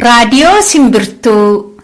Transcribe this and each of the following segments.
Raadiyoo Simbirtuu.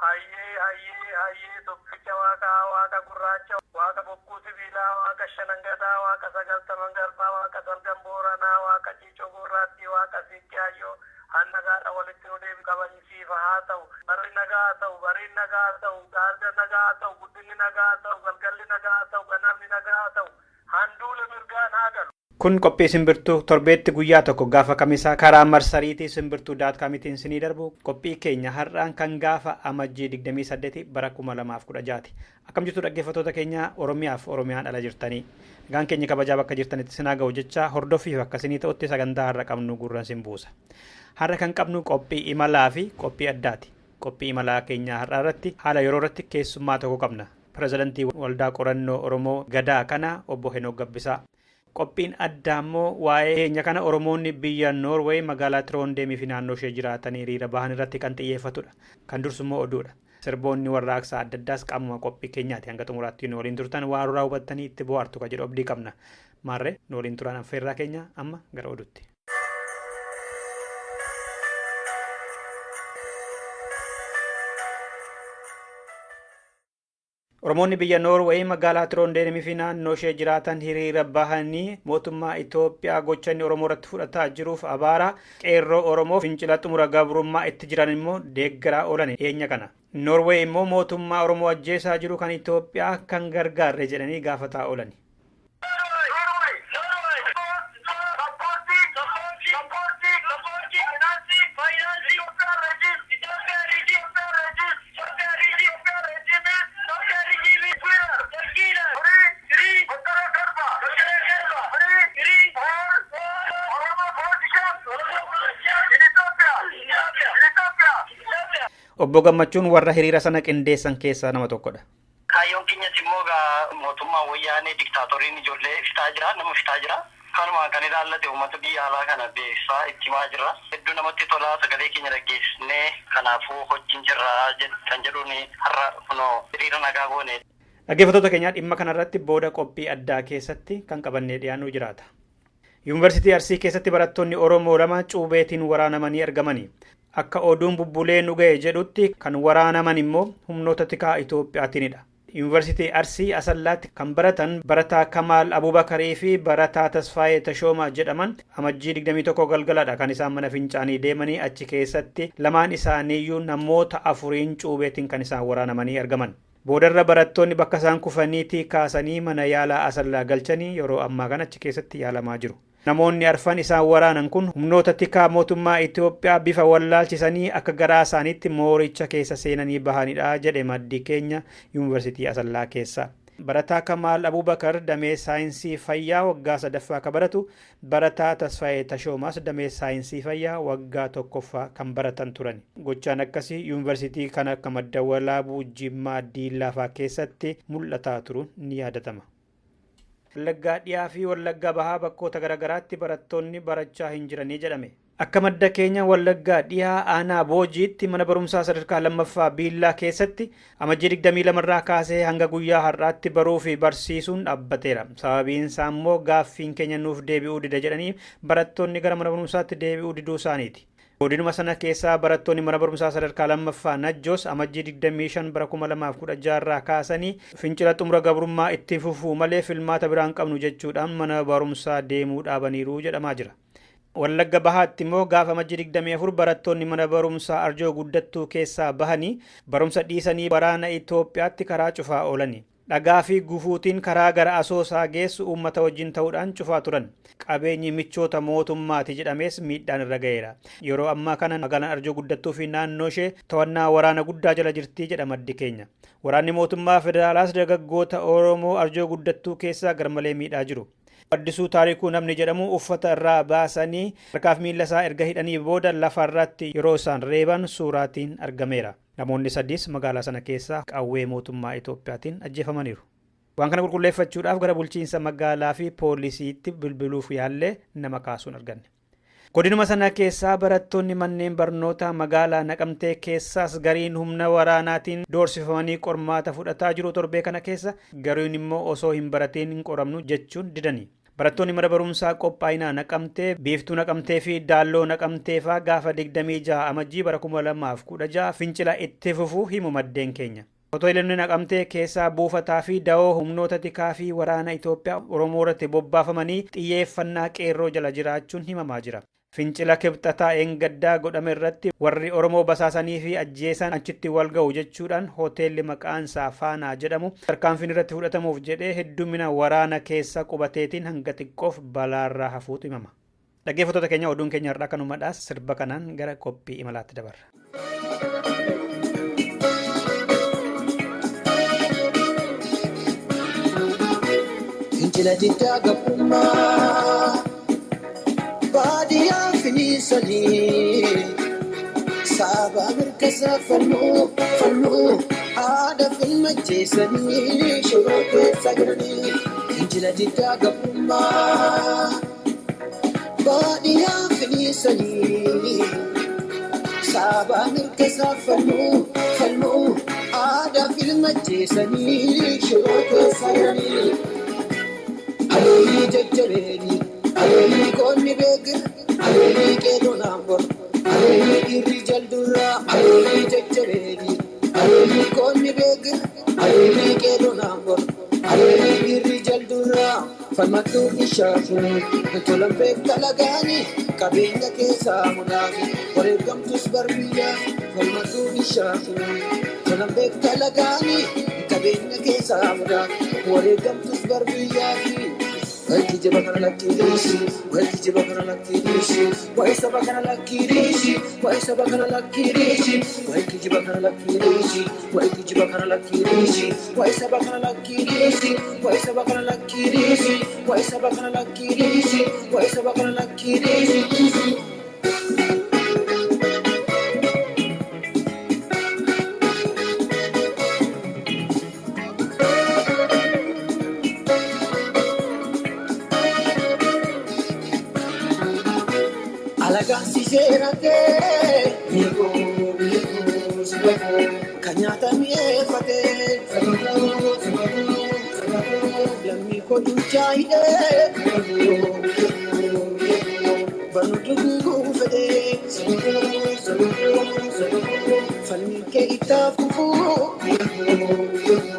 Hayyee hayyee hayyee tokkicha waaqaa waaqa gurraacha waaqa bokkuu sibiilaa waaqa shanangadaa waaqa sagaltaman garbaa waaqa salgan booranaa waaqa ciicoo gurraattii waaqa siiqqee hayyoo hannagaadha walitti nu deebi kabajisiifa haa ta'u barri nagaa haa ta'u bariin nagaa haa ta'u gaarga nagaa haa ta'u guddinni nagaa haa ta'u galgalli nagaa haa ta'u ganamni nagaa haa ta'u handuula mirgaan haa galu. Kun qophii Simbirtuu torbeetti guyyaa tokko gaafa kamisaa karaa marsariitii simbirtuu daat kaamitiin sinii darbu qophii keenya har'aan kan gaafa Amajjii 28 bara 2016ti. Akkam jirtu dhaggeeffattoota keenya Oromiyaaf Oromiyaan ala jirtanii. Nagaan keenya kabajaa bakka jirtanitti sinaa ga'u jecha hordoffiif akkasinii ta'utti sagantaa har'a qabnu gurran sin buusa. Har'a kan qabnu qophii imalaa fi qophii addaati. Qophii imalaa keenya har'aa irratti haala yeroo irratti keessummaa tokko qabna. Pirezidantii Waldaa Qorannoo Oromoo Gadaa kana obbo Henook Gabbisaa. Qophiin addaa immoo waa'ee keenya kana Oromoonni biyya Noorweey magaalaa Tiroondeemii fi naannoo ishee jiraatan hiriira bahan irratti kan xiyyeeffatudha. Kan dursu immoo oduudha. Sirboonni warraaqsaa adda addaas qaamuma qophii keenyaati. Hanga xumuraatti nu waliin turtan waa irraa hubattanii itti bohaartu kan jedhu abdii qabna. Maarree nu waliin turan affeerraa keenya amma gara oduutti. Oromoonni biyya Noorweey magaalaa Tiroondeemii fi naannoo ishee jiraatan hiriira bahanii mootummaa Itoophiyaa gocha inni Oromoo irratti fudhataa jiruuf abaara qeerroo Oromoo fincila xumura gabrummaa itti jiran immoo deeggaraa oolan dhiyeenya kana. Noorweey immoo mootummaa Oromoo ajjeesaa jiru kan Itoophiyaa kan gargaarre jedhanii gaafataa oolan. Obbo Gammachuun warra hiriira sana qindeessan keessaa nama tokkodha. Kaayyoon keenyas immoo egaa mootummaan wayyaanee diktaatoriin ijoollee fixaa jira, nama fixaa jira. Kanumaan kan ilaallate uummata biyya alaa kana beeksisaa itti himaa jirra. Hedduu namatti tolaa sagalee keenya dhaggeessisnee kanaafuu hojiin jirra kan jedhuun har'a kunoo hiriira nagaa goone. Dhaggeeffattoota keenyaa dhimma kanarratti booda qophii addaa keessatti kan qabannee dhiyaannu jiraata. Yuunivarsiitii Arsii keessatti barattoonni Oromoo lama cuubeetiin waraanamanii argamani. Akka oduun bubbulee nu ga'e jedhutti kan waraanaman immoo humnoota tikaa Itoophiyaatiinidha. Yuunivarsiitii Arsii Asallaatti kan baratan barataa Kamaal Abubakarii fi barataa Tasfaayee Tashoomaa jedhaman Amajjii 21 galgaladha kan isaan mana fincaanii deemanii achi keessatti lamaan isaaniiyyuu namoota afuriin cuubeetiin kan isaan waraanamanii argaman. Boodarra barattoonni bakka isaan kufaniitii kaasanii mana yaalaa Asallaa galchanii yeroo ammaa kana achi keessatti yaalamaa jiru. Namoonni arfan isaan waraanan kun humnoota tikaa mootummaa Itoophiyaa bifa wallaalchisanii akka garaa isaaniitti mooricha keessa seenanii bahanidha jedhe maddi keenya Yuunivarsiitii Asallaa keessaa. Barataa Kamaal Abubakar damee saayinsii fayyaa waggaa sadaffaa ka baratu, barataa Tasfaayee Tashoomaas damee saayinsii fayyaa waggaa tokkoffaa kan baratan turani. Gochaan akkasii yuunivarsiitii kan akka Madda Walaabuu, Jimmaa, Diillaa faa keessatti mul'ataa turuun ni yaadatama. Wallaggaa Dhiyaa fi Wallagga Bahaa bakkoota garagaraatti barattoonni barachaa hin jiranii jedhame. Akka madda keenya Wallaggaa Dhihaa Aanaa Boojiitti mana barumsaa sadarkaa 2ffaa Biillaa keessatti Amajjii 22 irraa kaasee hanga guyyaa har'aatti baruu fi barsiisuun dhaabbateera. Sababiin isaa immoo gaaffiin keenya nuuf deebi'uu dida jedhanii barattoonni gara mana barumsaatti deebi'uu diduu isaaniiti. Godinuma sana keessaa barattoonni mana barumsaa sadarkaa 2ffaa Najjoos Amajjii 25 bara 2016 irraa kaasanii fincila xumura gabrummaa itti fufuu malee filmaata biraa hin qabnu jechuudhaan mana barumsaa deemuu dhaabaniiru jedhamaa jira. Wallagga Bahaatti immoo gaafa Amajjii 24 barattoonni mana barumsaa Arjoo Guddattuu keessaa bahanii barumsa dhiisanii waraana Itoophiyaatti karaa cufaa oolani. Dhagaa fi gufuutiin karaa gara Asoosaa geessu uummata wajjin ta'uudhaan cufaa turan. Qabeenyi michoota mootummaati jedhamees miidhaan irra ga'eera. Yeroo ammaa kana magaalaan Arjoo Guddattuu fi naannoo ishee to'annaa waraana guddaa jala jirti jedha maddi keenya. Waraanni mootummaa federaalaas dargaggoota Oromoo Arjoo Guddattuu keessaa garmalee miidhaa jiru. Addisuu Taarikuu namni jedhamu uffata irraa baasanii harkaaf miilla isaa erga hidhanii booda lafa irratti yeroo isaan reeban suuraatiin argameera. Namoonni sadiis magaalaa sana keessaa qawwee mootummaa Itoophiyaatiin ajjeefamaniiru. Waan kana qulqulleeffachuudhaaf gara bulchiinsa magaalaa fi poolisiitti bilbiluuf yaallee nama kaasuun arganne. Godinuma sana keessaa barattoonni manneen barnootaa magaalaa Naqamtee keessaas gariin humna waraanaatiin doorsifamanii qormaata fudhataa jiru torbee kana keessa, gariin immoo osoo hin baratiin hin qoramnu jechuun didani. Barattoonni mana barumsaa qophaa'inaa Naqamtee, Biiftuu Naqamtee fi Daalloo Naqamtee fa'aa gaafa 26 Amajjii bara 2016 fincila itti fufuu himu maddeen keenya. Hoteelonni Naqamtee keessaa buufataa fi da'oo humnoota tikaa fi waraana Itoophiyaa Oromoo irratti bobbaafamanii xiyyeeffannaa qeerroo jala jiraachuun himamaa jira. Fincila kibxataa eengaddaa godhame irratti warri Oromoo basaasanii fi ajjeesan achitti wal ga'u jechuudhaan hoteelli maqaan isaa Faanaa jedhamu tarkaanfiin irratti fudhatamuuf jedhee heddumina waraana keessa qubateetiin hanga xiqqoof balaarraa hafuutu himama. Dhaggeeffattoota keenya, oduun keenya har'aa kanumadha. Sirba kanaan gara qophii imalaatti dabarra. Fincila diddaa gabrummaa baadiyyaa finiisanii saaba mirga isaa fannoo fannoo haadha filmacheessanii shiroo keessa jiranii. Fincila diddaa gabrummaa baadiyyaa finiisanii saaba mirga isaa fannoo fannoo haadha filmacheessanii shiroo keessa jiranii. Aleelii jajjabeeni, aleelii qoonni beekir, aleelii qeerroo naambor, aleelii dhiirri jaldurraa, aleelii jajjabeeni, aleelii qoonni beekir, aleelii qeerroo naambor, aleelii dhiirri jaldurraa, falmattuu ishaafu, tolan beekta lagaani, qabeenya keessaa munaafi, wareegamtus barbiyyaa, falmattuu ishaafu, tolan beekta lagaani, qabeenya keessaa munaafi, wareegamtus barbiyyaa fi. Wayi jaba kana lakkiidhiisi, wayi jaba kana lakkiidhiisi, wayi saba kana lakkiidhiisi, wayi saba kana lakkiidhiisi, wayi jaba kana lakkiidhiisi, wayi jaba kana lakkiidhiisi, wayi saba kana lakkiidhiisi, wayi saba kana lakkiidhiisi, wayi saba kana lakkiidhiisi, wayi saba kana lakkiidhiisi. Alagaan si seeratee miikoo miikoo sibakoo kan nyaata mi'eeffatee sabakoo sabakoo sabakoo lammii koo duuchaa hidhee miikoo miikoo miikoo barnoota guuguu fedhee sabakoo sabakoo sabakoo falmii kee itti fufuu miikoo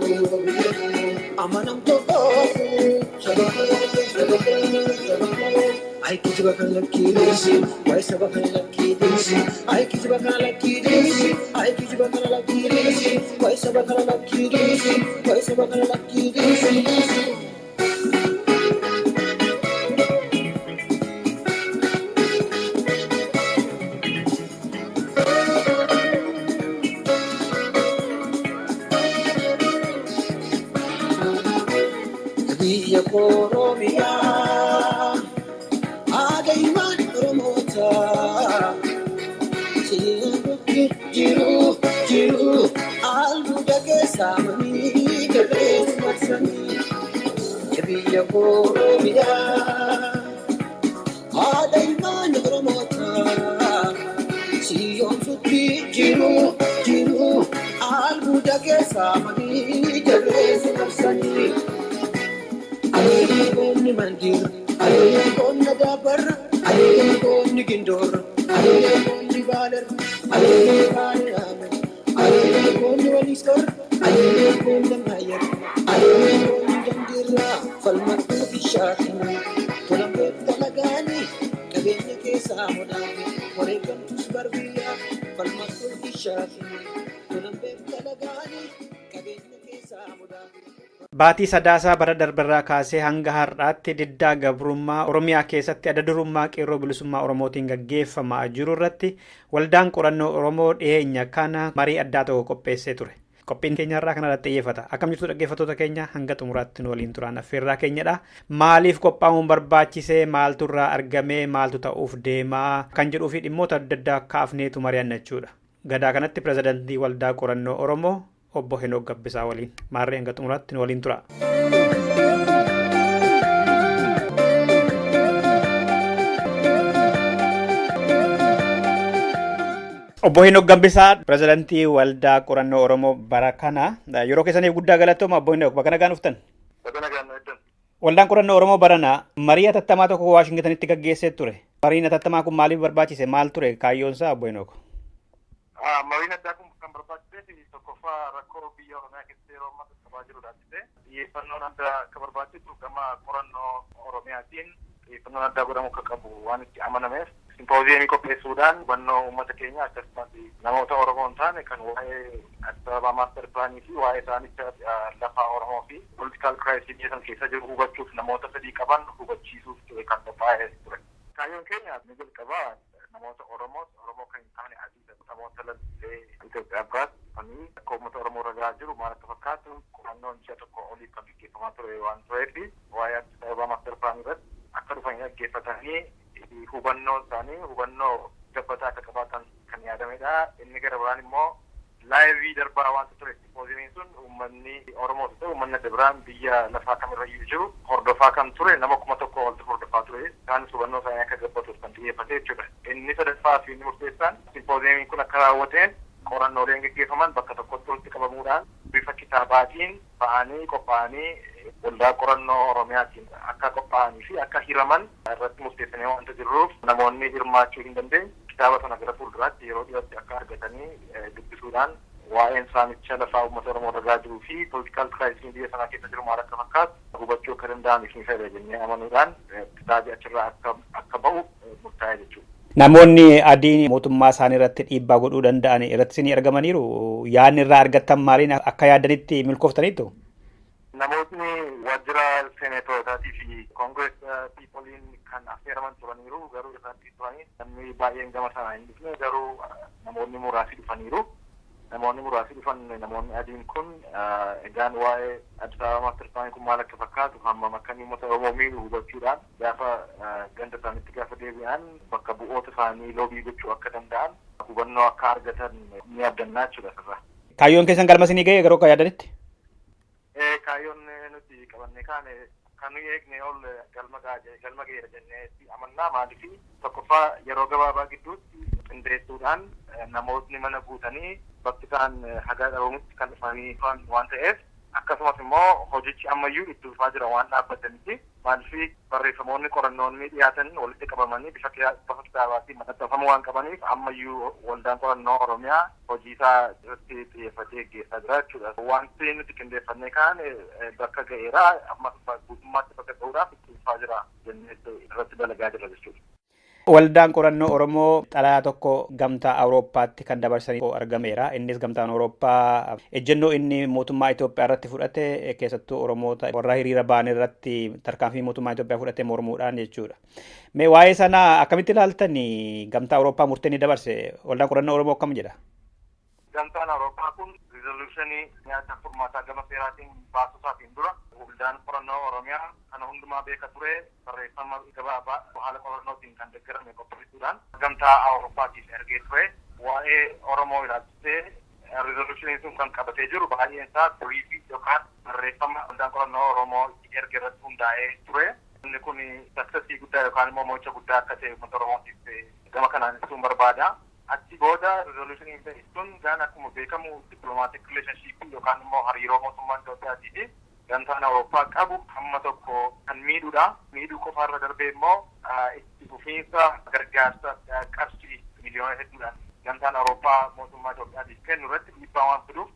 miikoo miikoo amanamtoo oofuu sabakoo sabakoo sabakoo. Ay kijiba kan lakkiidhiisi, wayi saba kan lakkiidhiisi, ay kijiba kan lakkiidhiisi, ay kijiba kan lakkiidhiisi, wayi saba kan lakkiidhiisi, wayi saba kan lakkiidhiisi. Biyya Oromiyaa. Haadha ilmaan Oromootaa jiruutti jiru jiru albuuda keessaa manii garreessu marsanii biyya Oromiyaa. Haadha ilmaan Oromootaa siyoomsutti jiru jiru albuuda keessaa manii garreessu marsanii. Aleelii goonni mandiir. Aleelee goonni daabarra, aleelee goonni gindoorra, aleelee goonni baalarra, aleelee baaleeraame, aleelee goonni waliiskorra, aleelee goonni ammayyarra, aleelee goonni dandiirra, falmattuu bishaatiin, tolan beekta lagaani, qabeenya keessaa modaame, wareegamtus barbiyyaa, falmattuu bishaatiin, tolan beekta lagaani, qabeenya keessaa modaame. Baatii Sadaasaa bara darbarraa kaasee hanga har'aatti diddaa gabrummaa Oromiyaa keessatti adda durummaa qeerroo bilisummaa Oromootiin gaggeeffamaa jiru irratti waldaan qorannoo Oromoo dhiyeenya kana marii addaa tokko qopheessee ture. Qophiin keenya irraa kanarratti xiyyeeffata. Akkam jirtu dhaggeeffattoota keenya, hanga xumuraatti nu waliin turaan affeerraa keenyadha. Maaliif qophaa'uun barbaachisee, maaltu irraa argamee, maaltu ta'uuf deemaa kan jedhuu fi dhimmoota adda addaa kaafneetu mari'anna jechuudha. Gadaa kanatti pirezidaantii waldaa qorannoo Oromoo obbo Henook Gabbisaa waliin maarree hanga xumuraatti nu waliin tura. Obbo Henook Gambisaa, pirezidaantii Waldaa Qorannoo Oromoo bara kana, yeroo keessaniif guddaa galatooma. Obbo Henook, bakka nagaan dhuftan. Bakka nagaan dhuftan. Waldaan Qorannoo Oromoo barana marii hatattamaa tokko Waashingtanitti gaggeessee ture. Mariin hatattamaa kun maaliif barbaachise? Maal ture kaayyoon isaa, Obbo Henook? Mariin addaa kun kan barbaachiseef, tokkoffaa, rakkoo biyya Oromiyaa keessatti yeroo ammaa qaqqabaa jiru ilaalchisee xiyyeeffannoon addaa akka barbaachisu, gama qorannoo Oromiyaatiin xiyyeeffannoon addaa godhamuu akka qabu waan itti amanameef, simpooziyemii qopheessuudhaan hubannoo uummata keenya, akkasumas namoota Oromoo hin taane kan waa'ee Addis Ababaa master planii fi waa'ee saamicha lafaa Oromoo fi political crisisii biyya sana keessa jiru hubachuuf namoota fedhii qaban hubachiisuuf ture kan qophaa'ee ture. Kaayyoon keenya ni jalqabaa namoota Oromoos, Oromoo kan hin taane, adii, namoota lammiilee Itoophiyaa biraas dhufanii akka uummata Oromoo irra gahaa jiru maal akka fakkaatu qorannoon ji'a 1 oliif kan gaggeeffamaa ture waan tureef, waa'ee Addis Ababaa master planii irratti akka dhufanii dhaggeeffatanii hubannoo isaanii hubannoo gabbataa akka qabaatan kan yaadamedha. Inni gara biraan immoo live darbaa wanta ture simpooziyemiin sun, uummanni Oromoo ta'e uummanni adda biraan biyya lafaa kamirrayyuu jiru hordofaa kan ture, nama 1000 oltu hordofaa ture. Isaanis hubannoo isaanii akka gabbatuuf kan xiyyeeffate jechuudha. Inni sadaffaa fi inni murteessaan, simpooziyemiin kun akka raawwateen qorannooleen gaggeeffaman bakka tokkotti walitti qabamuudhaan bifa kitaabaatiin ba'anii qophaa'anii Waldaa Qorannoo Oromiyaatiin akka qophaa'anii fi akka hiraman irratti murteessanii waanta jirruuf, namoonni hirmaachuu hin dandeenye kitaaba sana gara fuulduraatti yeroo dhiyootti akka argatanii dubbisuudhaan waa'een saamicha lafaa uummata Oromoo irra gahaa jiruu fi political crisisiin biyya sanaa keessa jiru maal akka fakkaatu hubachuu akka danda'aniif ni fayyada jennee amanuudhaan kitaabi achirraa akka ba'u murtaa'e jechuudha. Namoonni adiin mootummaa isaanii irratti dhiibbaa godhuu danda'an irratti isin argamaniiru. Yaadni irraa argattan maaliin akka yaadanitti milkooftaniitu? Namootni waajjira seeneetotaatii fi congress peopleiin kan affeeraman turaniiru, garuu irratti turanii namni baay'een gama sana hin dhufne, garuu namoonni muraasi dhufaniiru. Namoonni muraasi dhufan, namoonni adiin kun egaan waa'ee Addis Ababa master planii kun maal akka fakkaatu, hammam akka inni uummata Oromoo miidhu hubachuudhaan gaafa ganda isaaniitti gaafa deebi'an bakka bu'oota isaanii lobby gochuu akka danda'an hubannoo akka argatan ni abdannaa jechuudha asirraa. Kaayyoon keessan galma isinii ga'e garuu akka yaadanitti? Kaayyoon nuti qabannee kaane kan nuyi eegne ol galma ga'eera jennee amannaa. Maaliifi, tokkoffaa, yeroo gabaabaa gidduutti qindeessuudhaan namootni mana guutanii bakki isaan haga dhabamutti kan dhufanii turan waan ta'eef, akkasumas immoo hojichi ammayyuu itti fufaa jira waan dhaabbatanitti. Maaliifi, barreeffamoonni qorannoonni dhiyaatan walitti qabamanii bifa kitaabaatiin maxxanfamuu waan qabaniif, ammayyuu Waldaan Qorannoo Oromiyaa hojii isaa irratti xiyyeeffatee geggeessaa jira jechuudha. Wanti nuti qindeeffannee kaane bakka ga'eera, amma guutummaatti bakka ga'uudhaaf itti fufaa jira jennee irratti dalagaa jira jechuudha. Waldaan Qorannoo Oromoo xalayaa tokko Gamtaa Awurooppaatti kan dabarsanii argameera. Innis Gamtaan Awurooppaa ejjennoo inni mootummaa Itoophiyaa irratti fudhate, keessattuu Oromoota warra hiriira ba'an irratti tarkaanfii mootummaa Itoophiyaa fudhate mormuudhaan jechuudha. Mee waa'ee sana akkamitti ilaaltani? Gamtaa Awurooppaa murtee inni dabarse Waldaan Qorannoo Oromoo akkam jedha? Gamtaan Awurooppaa kun resolutionii nyaata furmaataa gama seeraatiin baasuu isaatiin dura Waldaan Qorannoo Oromiyaa kana hundumaa beeka ture. Barreeffama gabaabaa haala qorannootiin kan deeggarame qopheessuudhaan Gamtaa Awurooppaatiif ergee ture. Waa'ee Oromoo ilaalchisee resolutioniin sun kan qabatee jiru baay'een isaa briefii yookaan barreeffama Waldaan Qorannoo Oromoo itti erge irratti hundaa'ee ture. Inni kun successii guddaa yookaan immoo mo'icha guddaa akka ta'e uummata Oromootiif gama kanaan ibsuun barbaada. Achi booda resolutioniin ta'e sun gaan akkuma beekamu diplomatic relationship yookaan immoo hariiroo mootummaan Itoophiyaatii fi Gamtaan Awurooppaa qabu hamma tokko kan miidhuudha. Miidhuu qofaarra darbee immoo itti fufiinsa gargaarsa qarshii miliyoona hedduudhaan Gamtaan Awurooppaa mootummaa Itoophiyaatiif kennu irratti dhiibbaa waan fiduuf,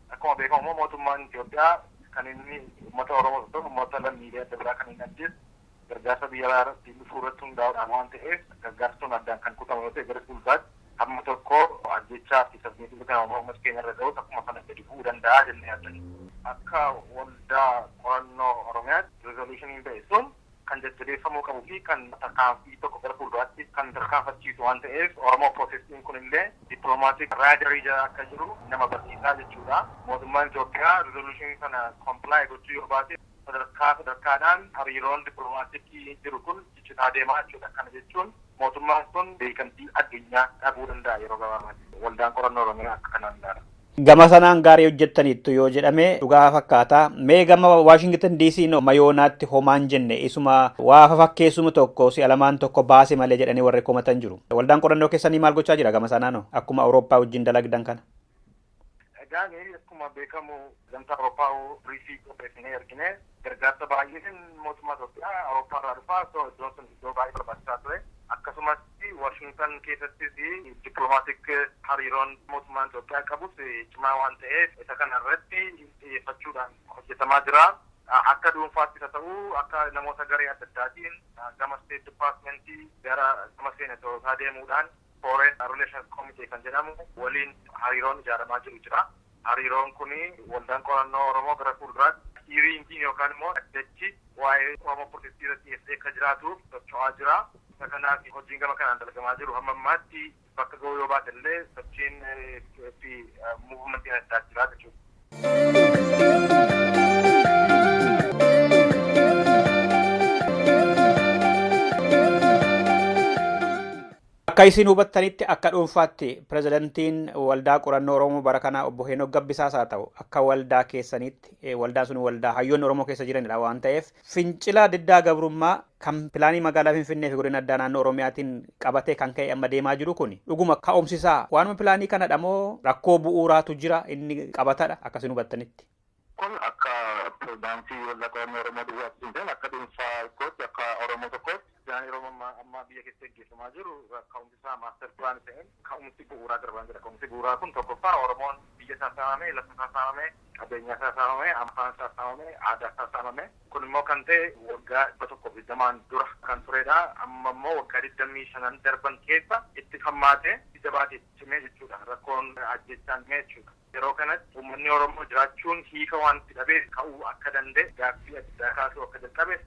akkuma beekamu immoo mootummaan Itoophiyaa kan inni uummata Oromoo ta'u uummata lammiilee adda biraa kan hin ajjeesu gargaarsa biyya alaa dhufuu irratti hundaa'uudhaan waan ta'eef, gargaarsi sun addaan kan kutamu yoo ta'e, gara fuulduraatti hamma tokko ajjechaa fi sabni kan uummata keenya irra ga'us akkuma sana gadi bu'uu danda'a jennee yaaddanna. Akka Waldaa Qorannoo Oromiyaatti resolutioniin ba'e sun kan jajjabeeffamuu qabuu fi kan tarkaanfii tokko gara fuulduraatti kan tarkaanfachiisu waan ta'eef, Oromoo protestiin kun illee diplomatic radarii jala akka jiru nama barsiisaa jechuudha. Mootummaan Itoophiyaa resolutionii sana comply gochuu yoo baate, sadarkaa sadarkaadhaan hariiroon diplomaticii jiru kun ciccitaa deemaa jechuudha. Kana jechuun mootummaan sun beekamtii addunyaa dhabuu danda'a yeroo gabaabaatti. Waldaan Qorannoo Oromiyaa akka kanaan ilaala. Gama sanaan gaarii hojjettaniittu yoo jedhame dhugaa fakkaata. Mee gama Waashingtan DC mayoonaatti homaan jenne isuma waa fakkeessuma tokko si'a lamaan tokko baase malee jedhanii warri komatan jiru. Waldaan qorannoo keessanii maal gochaa jira gama sanaanoo akkuma Awurooppaa wajjin dalagdan kana? Egaan akkuma beekamu gamtaa Awurooppaa briefii qopheessinee ergine gargaarsa baay'een mootummaa Itoophiyaa Awurooppaa irraa dhufaa so iddoon sun iddoo baay'ee barbaachisaa ture. Akkasumas Waashingtan keessattis diplomatic hariiroon mootummaan Itoophiyaa qabus cimaa waan ta'eef isa kana irratti xiyyeeffachuudhaan hojjetamaa jira. Akka dhuunfaattis haa ta'u akka namoota garee adda addaatiin gama State Departmentii gara gama seenatootaa deemuudhaan Foreign Relations Committee kan jedhamu waliin hariiroon ijaaramaa jiru jira. Hariiroon kun waldaan qorannoo Oromoo gara fuulduraatti hiriintiin yookaan immoo addachi waa'ee Oromoo protestii irratti dhiyeessee akka jiraatuuf socho'aa jira. Isa kanaaf hojiin gama kanaan dalagamaa jiru hamma ammaatti bakka ga'uu yoo baate illee sochiin fi movementiin adda addaa jira jechuudha. Akka isin hubattanitti akka dhuunfaatti pirezidantiin waldaa qorannoo Oromoo bara kanaa obbo Heenok Gabbisaas haa ta'u akka waldaa keessanitti waldaan sun waldaa hayyoonni Oromoo keessa jiranidha waan ta'eef fincila diddaa gabrummaa kan pilaanii magaalaa Finfinnee fi godina addaa naannoo Oromiyaatiin qabatee kan ka'e amma deemaa jiru kun dhuguma ka'umsisaa waanuma pilaanii kanadha moo rakkoo bu'uuraatu jira inni qabatadha akka isin hubattanitti? Kun akka pirezidaantii waldaa qorannoo Oromoo duwwaatti hin ta'in akka dhuunfaa kootti akka Oromoo tokkootti pilaanii yeroo ammaa biyya keessa gaggeeffamaa jiru ka'umsi isaa master plan ta'een ka'umsi bu'uuraa darbaa jira. Ka'umsi bu'uuraa kun tokkoffaa Oromoon biyya isaa saamame, lafa isaa saamame, qabeenya isaa saamame, afaan isaa saamame, aadaa isaa saamame. Kun immoo kan ta'e waggaa 120 dura kan turedha. Amma immoo waggaa 25 darban keessa itti hammaatee jabaatee cimee jechuudha. Rakkoon ajjechaan cimee jechuudha. Yeroo kanatti uummanni Oromoo jiraachuun hiika waan itti dhabee ka'uu akka danda'e gaaffii adda addaa kaasuu akka jalqabe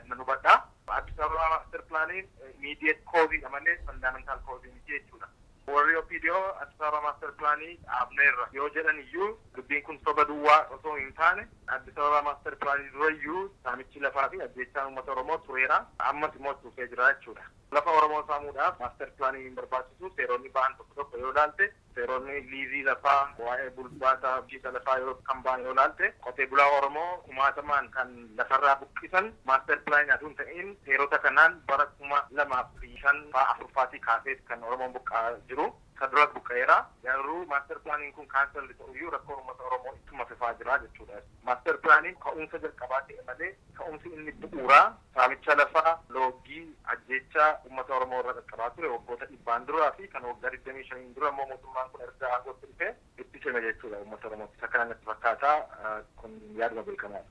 nan hubadha. Addis Ababa master planiin immediate cause malee fundamental cause miti jechuudha. Warri OPDO Addis Ababa master planii dhaabneerra yoo jedhan iyyuu dubbiin kun soba duwwaa osoo hin taane Addis Ababa master planii dura iyyuu saamichi lafaa fi ajjechaan uummata Oromoo tureera. Ammas immoo tuufee jira jechuudha. Lafa Oromoo saamuudhaaf master planii hin barbaachisu. Seeronni ba'an tokko tokko yoo ilaalte seeronni liizii lafaa waa'ee bulbaata bulchiinsa lafaa yeroo kan ba'an yoo ilaalte qotee bulaa Oromoo kumaatamaan kan lafarraa buqqisan master planii osoo hin ta'in seerota kanaan bara 2005 afurfaatii kaasee kan Oromoon buqqa'aa jiru. Isa duras buqqa'eera. Garuu master planiin kun cancel ta'uyyuu rakkoon uummata Oromoo ittuma fufaa jira jechuudha. Master planiin ka'umsa jalqabaa ta'e malee ka'umsi inni bu'uuraa saamicha lafaa, loogii, ajjeechaa uummata Oromoo irra qaqqabaa ture waggoota dhibbaan duraa fi kan waggaa 25 dura immoo mootummaan kun erga aangootti dhufee itti cime jechuudha uummata Oromootti. Isa kana natti fakkaata kun yaaduma beekamaadha.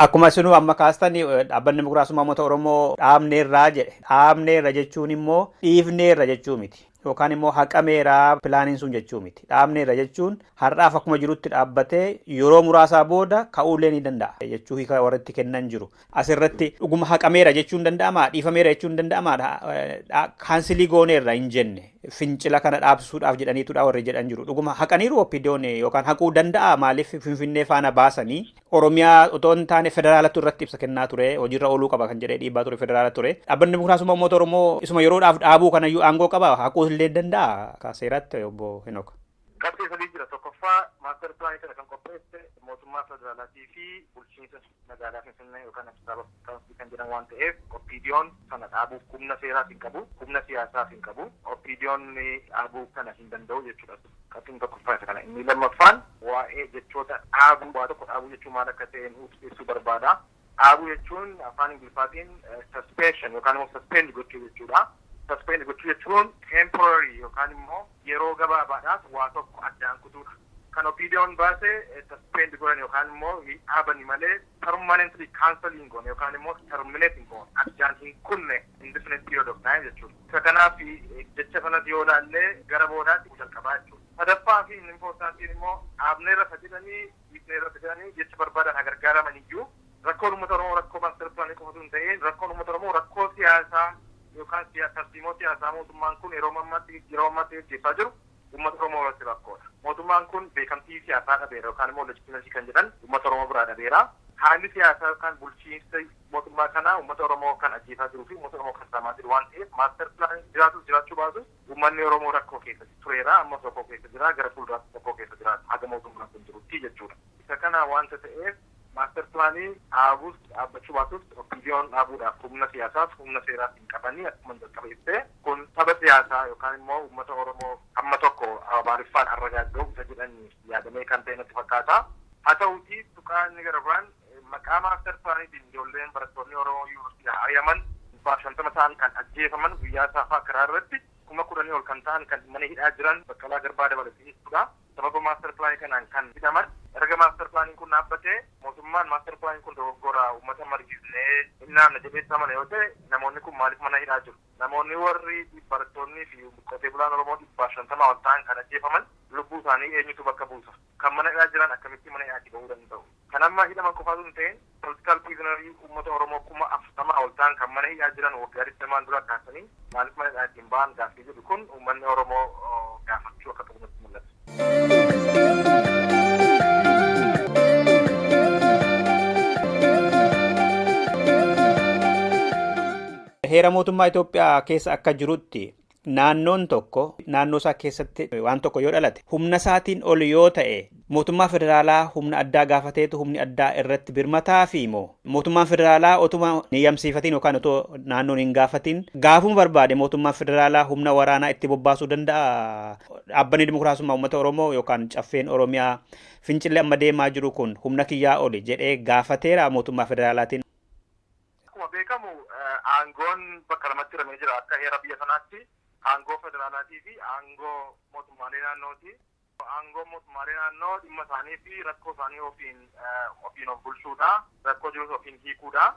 Akkuma isinuu amma kaastan dhaabbanni Dimokiraasummaa Uummata Oromoo dhaabneerraa jedhe. Dhaabneerra jechuun immoo dhiifneerra jechuu miti. Yookaan immoo haqameeraa pilaaniin sun jechuu miti. Dhaabneerra jechuun har'aaf akkuma jirutti dhaabbatee yeroo muraasaa booda ka'uullee ni danda'a jechuu hiika warratti kennan jiru. Asirratti dhuguma haqameera jechuun danda'amaa? Dhiifameera jechuun danda'amaa? Cancel gooneerra hin jenne fincila kana dhaabsuudhaaf jedhaniitudha warri jedhan jiru. Dhuguma haqaniiru OPDO'n yookaan haquu danda'a maaliif Finfinnee faana baasanii Oromiyaa otoo hin taane federaalatu irratti ibsa kennaa ture hojiirra ooluu qaba kan jedhee dhiibbaa ture federaala ture. Dhaabbanni Dimokiraasummaa Uummata Oromoo isuma yeroodhaaf dhaabuu kanayyuu aangoo qaba haquu illee danda'a akka seeraatti obbo Henook. Qabxii sadii jira. Tokkoffaa master planii kana kan qopheesse mootummaa federaalaatii fi bulchiinsa magaalaa Finfinnee yookaan Addis Ababa kan jedhamu waan ta'eef OPDO'n sana dhaabuuf humna seeraas hin qabu, humna siyaasaas hin qabu. OPDO'n dhaabuu kana hin danda'u jechuudha. Qabxiin tokkoffaa isa kana. Inni lammaffaan waa'ee jechoota dhaabuu waa tokko dhaabuu jechuun maal akka ta'e ibsuu barbaada. Dhaabuu jechuun afaan Ingiliffaatiin suspension yookaan immoo suspend gochuu jechuudha. Suspend gochuu jechuun temporary yookaan immoo yeroo gabaabaadhaaf waa tokko addaan kutuudha. Kan OPDO'n baase suspend godhan yookaan immoo dhaabani malee permanently cancel hin goone yookaan immoo terminate hin goone addaan hin kunne indefinite period of time jechuudha. Isa kanaaf jecha sanas yoo ilaalle gara boodaatti jalqabaa jechuudha. Sadaffaa fi inni importantiin immoo dhaabneerra jedhanii dhiifneerra jedhanii jecha barbaadan haa gargaaraman iyyuu rakkoon uummata Oromoo rakkoo master planii qofatu hin ta'in rakkoon uummata Oromoo rakkoo siyaasaa yookaan tarsiimoo siyaasaa mootummaan kun yeroo ammaatti gaggeessaa jiru uummata Oromoo irratti rakkoodha. Mootummaan kun beekamtii siyaasaa dhabeera yookaan immoo legitimacy kan jedhan uummata Oromoo biraa dhabeera. Haalli siyaasaa yookaan bulchiinsa mootummaa kun gaggeessaa jiru uummata Oromoo biratti Mootummaa kana uummata Oromoo kan ajjeesaa jiruu fi uummata Oromoo kan saamaa jiru waan ta'eef maastar pilaanii jiraatu jiraachuu baatus uummanni Oromoo rakkoo keessa tureera, ammas rakkoo keessa jira, gara fuulduraatti rakkoo keessa jira haga mootummaan kun jirutti jechuudha. Isa kana waanta ta'eef maastar pilaanii dhaabuus dhaabbachuu baatus OPDO'n dhaabuudhaaf humna siyaasaaf humna seeraaf hin qabanii akkuma jalqaba ibsee kun saba siyaasaa yookaan immoo uummata Oromoo hamma tokko Amaariffaan arragaaga'u isa jedhan yaadamee kan ta'e natti fakkaata. Haa ta'uutii tuqaa inni gara biraan maqaa maastar pilaaniitiin ijoolleen barattoonni Oromoo yuunivarsiitii ari'aman 150 ta'an kan ajjeefaman guyyaa saafaa karaa irratti 10,000 ol kan ta'an kan mana hidhaa jiran Baqqalaa Garbaa dabalatee jechuudha. Sababa maastar pilaanii kanaan kan hidhaman erga maastar pilaaniin kun dhaabbatee mootummaan maastar pilaaniin kun dogoggora uummata margisnee hin naamne jedhee amana yoo ta'e namoonni kun maaliif mana hidhaa jiru? Namoonni warri barattoonnii fi qotee bulaan Oromoo 150 ol ta'an kan ajjeefaman lubbuu isaanii eenyutu bakka buusa? Kan mana hidhaa jiran akkamitti mana hidhaatii bahuu danda'u? Kan amma hidhaman qofaatu hin ta'in political prisonerii uummata Oromoo 40,000 ol ta'an kan mana hidhaa jiran waggaa 20 dura kaasanii maaliif mana hidhaatii hin ba'an gaaffii jedhu kun uummanni Oromoo gaafachuu akka qabu natti mul'ata. Heera mootummaa Itoophiyaa keessa akka jirutti naannoon tokko naannoo isaa keessatti waan tokko yoo dhalate humna isaatiin ol yoo ta'e mootummaa federaalaa humna addaa gaafateetu humni addaa irratti birmataa fi moo mootummaan federaalaa otuma hin yamsiifatiin yookaan otoo naannoon hin gaafatiin gaafuma barbaade mootummaan federaalaa humna waraanaa itti bobbaasuu danda'a. Dhaabbanni Dimokiraasummaa Uummata Oromoo yookaan Caffeen Oromiyaa fincillee amma deemaa jiru kun humna kiyyaa oli jedhee gaafateera mootummaa federaalaatiin. Akkuma beekamu aangoon bakka lamatti hiramee jira akka heera biyya sanaatti aangoo federaalaatii fi aangoo mootummaalee naannooti. Aangoo mootummaalee naannoo dhimma isaanii fi rakkoo isaanii ofiin of bulchuudha. Rakkoo jirus ofiin hiikuudha.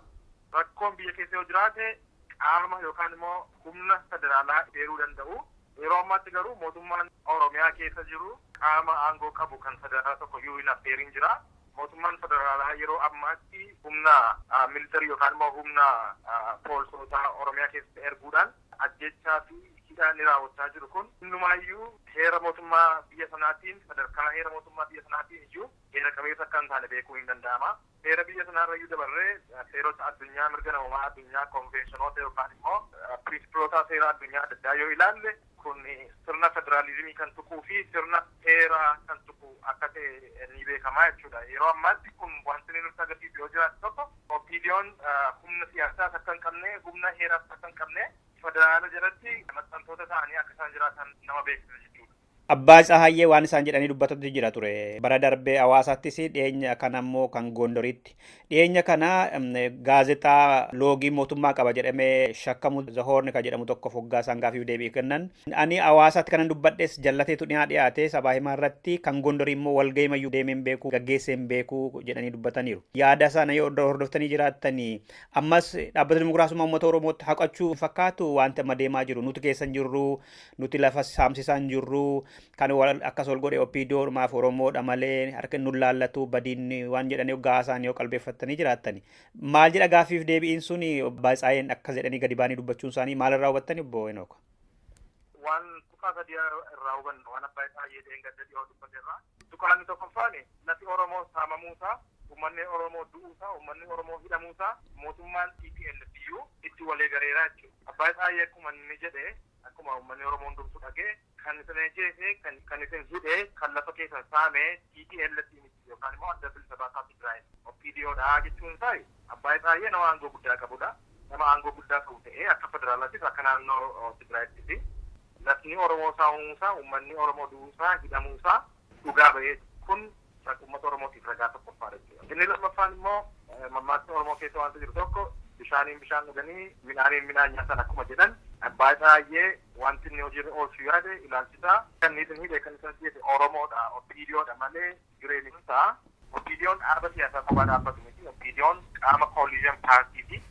Rakkoon biyya keessa yoo jiraate qaama yookaan immoo humna federaalaa eeruu danda'u. Yeroo ammaatti garuu mootummaan Oromiyaa keessa jiru qaama aangoo qabu kan federaalaa tokko iyyuu hin affeerin jira. Mootummaan federaalaa yeroo ammaatti humna militarii yookaan immoo humna poolisoota Oromiyaa keessatti erguudhaan ajjechaa fi hidhaa inni raawwachaa jiru kun hundumaayyuu heera mootummaa biyya sanaatiin sadarkaa heera mootummaa biyya sanaatiin iyyuu heera qabeessa akka hin taane beekuu hin danda'ama. Heera biyya sanaarra iyyuu dabarree seerota addunyaa mirga namummaa addunyaa konveeshinoota yookaan immoo piriinsipiloota seera addunyaa adda addaa yoo ilaalle kun sirna federaalizimii kan tuquu fi sirna heeraa kan tuqu akka ta'e ni beekamaa jechuudha. Yeroo ammaatti kun wanti inni nutti agarsiisu yoo jiraate tokko OPDO'n humna siyaasaas akka hin qabne humna heeraas akka hin qabne federaala jalatti maxxantoota ta'anii akka isaan jiraatan nama beeksisa jechuudha. Abbaa Tsahaayyee waan isaan jedhanii dubbatatu jira ture. Bara darbee hawaasaattis dhiyeenya kana immoo kan Gondoritti. Dhiyeenya kana gaazexaa loogii mootummaa qaba jedhamee shakkamu Zahoorni kan jedhamu tokko foggaa isaan gaafiif deebii kennan. Ani hawaasaatti kanan dubbadhes jallateetu dhiyaate sabaa himaa irratti kan Gondorii immoo walga'iimayyuu deemeen beeku gaggeesseen beeku jedhanii dubbataniiru. Yaada sana yoo hordoftanii jiraattanii ammas dhaabbata dimokiraasummaa uummata Oromootti haqachuu fakkaatu wanti amma deemaa jiru. Nuti keessa hin jirru, nuti lafa saamsisaa hin jirru. Kan akkas ol godhe OPDO maaf Oromoodha malee harka nu laallatu badiin waan jedhanii gaasaan yoo qalbeeffattanii jiraattani. Maal jedha gaaffiif deebi'iin sun Abbaa Tsahaayyeen akkas jedhanii gadi baanii dubbachuun isaanii maalirraa hubattani obbo Henook? Waan tuqaa sadii irraa hubanna waan Abbaa Tsahaayyee dheengadda dhiyoo dubbate irraa. Tuqaan inni tokkoffaan lafi Oromoo saamamuusaa, uummanni Oromoo du'uusaa, uummanni Oromoo hidhamuusaa mootummaan TPLF iyyuu itti walii gareeraa jechuudha. Abbaa Tsahaayyee akkuma inni jedhe akkuma uummanni Oromoo hundumtuu dhagee kan isin ajjeese kan isin hidhe kan lafa keessan saame TPLF miti yookaan immoo adda bilisa baasaa Tigraay OPDOdha jechuun isaa Abbaa Tsahaayyee nama aangoo guddaa qabudha. Nama aangoo guddaa qabu ta'ee akka federaalaattis akka naannoo Tigraayittis lafni Oromoo saamuusaa, uummanni Oromoo du'uusaa, hidhamuusaa dhugaa bahee kun uummata Oromootiif ragaa tokkoffaadha jechuudha. Inni lammaffaan immoo mammaaksa Oromoo keessa waanta jiru tokko bishaaniin bishaan dhuganii midhaaniin midhaan nyaatan akkuma jedhan Abbaa Tsahaayyee wanti inni hojiirra oolchu yaade ilaalchisaa kan inni hidhe kan isa ajjeese Oromoodha OPDOdha malee jireenyi isaa OPDOn dhaaba siyaasaa kophaa dhaabbatu miti. OPDOn qaama coalition paartiiti.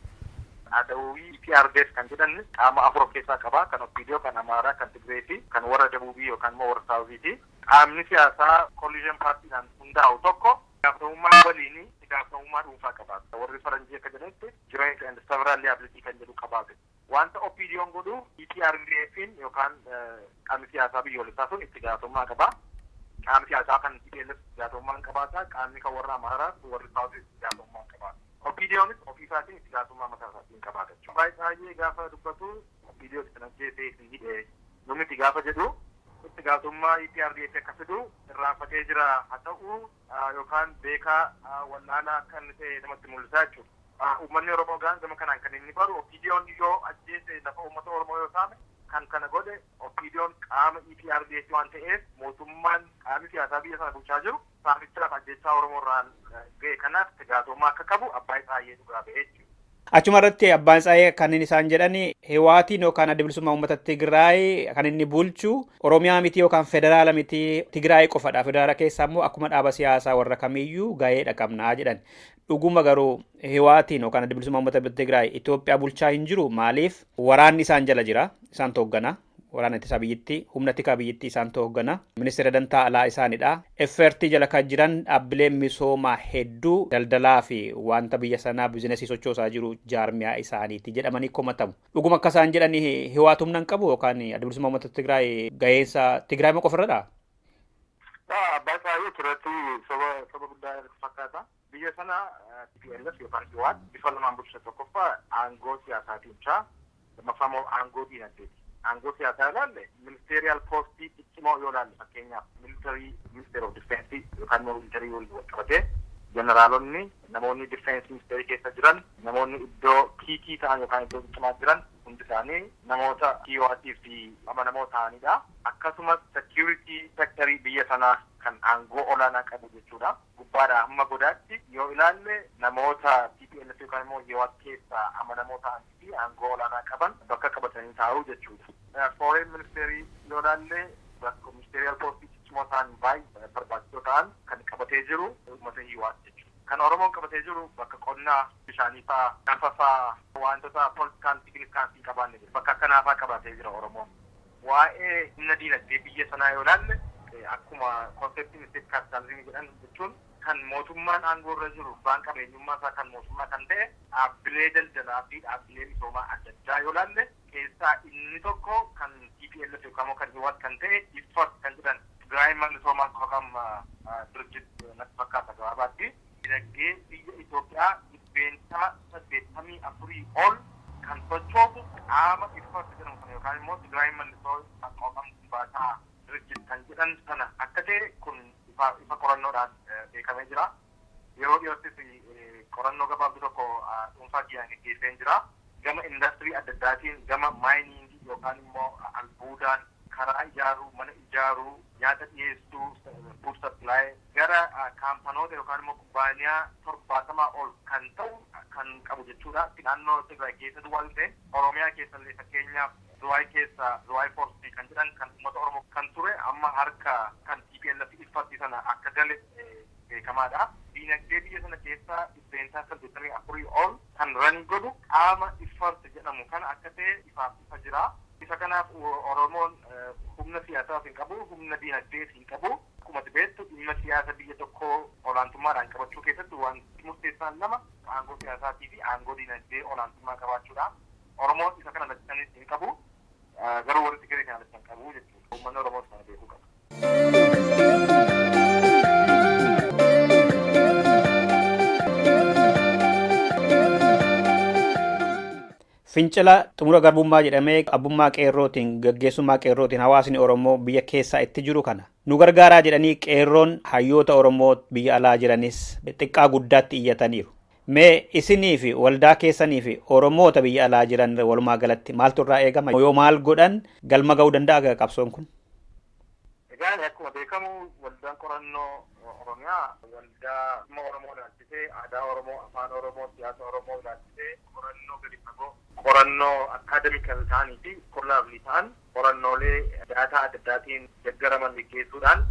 Adawii PRDs kan jedhan qaama afur of keessaa qaba kan OPDO kan Amaaraa kan Tigree fi kan warra Dabuubii yookaan immoo warra Saawuziiti. Qaamni siyaasaa coalition paartiidhaan hundaa'u tokko gaafatamummaa waliin gaafatamummaa dhuunfaa qabaata. Warri faranjii akka jedhanitti joint and several liability kan jedhu qabaate. Wanta OPDOn godhu EPRDFin yookaan qaamni siyaasaa biyyoolessaa sun itti gaafatamummaa qaba. Qaamni siyaasaa kan TPLF itti gaafatamummaa qabaata. Qaamni kan warra Amaaraa warri Saawuzii itti gaafatamummaa qabaata. OPDOnis ofii isaatiin itti gaafatamummaa mataa isaatiin qabaata jechuudha. Baay'ee gaafa dubbatu OPDO kan ajjeesee fi hidhee namni gaafa jedhu itti gaafatamummaa EPRDF akka fidu irraanfatee jira haa ta'u yookaan beekaa wallaalaa akka inni ta'e namatti mul'isaa jechuudha. Uummanni Oromoo gama kanaan kan inni baru OPDOn yoo ajjeese lafa uummata Oromoo yoo saame kan kana godhe OPDOn qaama EPRDF waan ta'eef mootummaan qaamni siyaasaa biyya sana bulchaa jiru saamichaaf ajjeechaa Oromoo irraan ga'e kanaaf itti gaafatamummaa akka qabu Abbaay Tsaayyee dhugaa ba'ee jechuudha. Achuma irratti Abbaan Tsaayyee kan inni isaan jedhan Hiwaatiin yookaan Adda Bilisummaa Uummata Tigraay kan inni bulchu Oromiyaa miti yookaan federaala miti Tigraay qofadha. Federaala keessaa immoo akkuma dhaaba siyaasaa warra kamiiyyuu ga'eedha qabnaa jedhan. Dhuguma garuu Hiwaatiin yookaan Adda Bilisummaa Uummata Tigraay Itoophiyaa bulchaa hin jiru. Maaliif waraanni isaan jala jira, isaan tooggana. Waraana ittisaa biyyattii, humna tikaa biyyattii isaan tooggana. Ministeera dantaa alaa isaanidha. FRT jala kan jiran dhaabbileen misoomaa hedduu daldalaa fi wanta biyya sanaa bizinesii sochoosaa jiru jaarmiyaa isaaniiti jedhamanii komatamu. Dhuguma akka isaan jedhan Hiwaat humna hin qabu yookaan Adda Bilisummaa Uummata Tigraay ga'eensa Tigraay moo qofarradha? Abbaa Tsaayyee irratti soba guddaa fakkaata. Biyya sana TPLF yookaan Hiwaat bifa lamaan bulcha. Tokkoffaa aangoo siyaasaatiin bulchaa, lammaffaa immoo aangoo diinagdeeti. Aangoo siyaasaa ilaalle ministeeriyaal poostii ciccimoo yoo ilaalle fakkeenyaaf militarii ministeer of difeensi yookaan immoo militarii waliin wal qabatee jeneraalonni namoonni difeensi ministeerii keessa jiran namoonni iddoo kiikii ta'an yookaan iddoo ciccimaa jiran hundi isaanii namoota kiiwaatii fi amanamoo ta'anidha. Akkasumas security sectorii biyya sanaa kan aangoo olaanaa qabu jechuudha. Gubbaadhaa hamma godaatti yoo ilaalle namoota TPLF yookaan immoo Hiwaat keessaa amanamoo ta'anii fi aangoo olaanaa qaban bakka qabatanii taa'uu jechuudha. Foreign ministeerii yoo ilaalle bakka ministeeriyaal poostii ciccimoo ta'an baay'ee barbaachisoo ta'an kan qabatee jiru uummata Hiwaat jechuudha. Kan Oromoon qabatee jiru bakka qonnaa, bishaanii fa'aa, lafa fa'aa, wantoota politikaan signifikaansii hin qabaanne jiru. Bakka akkanaa fa'aa qabatee jira Oromoon. Waa'ee humna diinagdee biyya sanaa yoo ilaalle akkuma konseptiin isteet kaapitaalizimii jedhan jechuun kan mootummaan aangoo irra jiru abbaan qabeenyummaa isaa kan mootummaa kan ta'e dhaabbilee daldalaa fi dhaabbilee misoomaa adda addaa yoo ilaalle keessaa inni tokko kan TPLF yookaan immoo kan Hiwaat kan ta'e IFFORT kan jedhan Tigraay misoomaa yookaan dirjit natti fakkaata gabaabaatti. Dinagdee biyya Itoophiyaa 84% ol kan sochoosu qaama IFFORT jedhamu sana yookaan immoo Tigraay misoomaa yookaan baataa dirjit kan jedhan sana akka ta'e kun ifa qorannoodhaan beekamee jira. Yeroo dhiyoottis qorannoo gabaabduu tokko dhuunfaa kiyyaan geggeessee jira. Gama indastirii adda addaatiin gama maayiniingii yookaan immoo albuudaan karaa ijaaruu, mana ijaaruu, nyaata dhiyeessuu, food supply gara kaampanoota yookaan immoo kubbaaniyaa 70 ol kan ta'u kan qabu jechuudha. Naannoo Tigraay keessa duwwaa hin ta'in Oromiyaa keessa illee fakkeenyaaf Zuwaay keessa Zuwaay Foorsii kan jedhan kan uummata Oromoo kan ture amma harka kan TPLF iffatti sana akka gale beekamaadha. Diinagdee biyya sana keessa 84% ol kan rani godhu qaama iffatti jedhamu kana akka ta'e ifaaf ifa jira. Isa kanaaf Oromoon humna siyaasaas hin qabu, humna diinagdees hin qabu. Akkuma beektu dhimma siyaasa biyya tokkoo olaantummaadhaan qabachuu keessatti wanti murteessaan lama aangoo siyaasaatii fi aangoo diinagdee olaantummaa qabaachuudha. Oromoon isa kana lachanis hin qabu. Garuu warri Tigree kana lachan qabu jechuudha. Uummanni Oromoo kana beekuu qaba. Fincila xumura garbummaa jedhamee abbummaa qeerrootiin gaggeessummaa qeerrootiin hawaasni Oromoo biyya keessaa itti jiru kana nu gargaaraa jedhanii qeerroon hayyoota Oromoo biyya alaa jiranis xiqqaa guddaatti iyyataniiru. Mee isinii fi waldaa keessanii fi Oromoota biyya alaa jiran walumaa galatti maaltu irraa eegama? Yoo maal godhan galma ga'uu danda'a qabsoon kun? Egaa akkuma beekamu waldaan qorannoo Oromiyaa waldaa dhimma Oromoo ilaalchisee aadaa Oromoo, afaan Oromoo, siyaasa Oromoo ilaalchisee qorannoo gadi fagoo qorannoo akaademikal ta'anii fi kollaabli ta'an qorannoolee daataa adda addaatiin deeggaraman geggeessuudhaan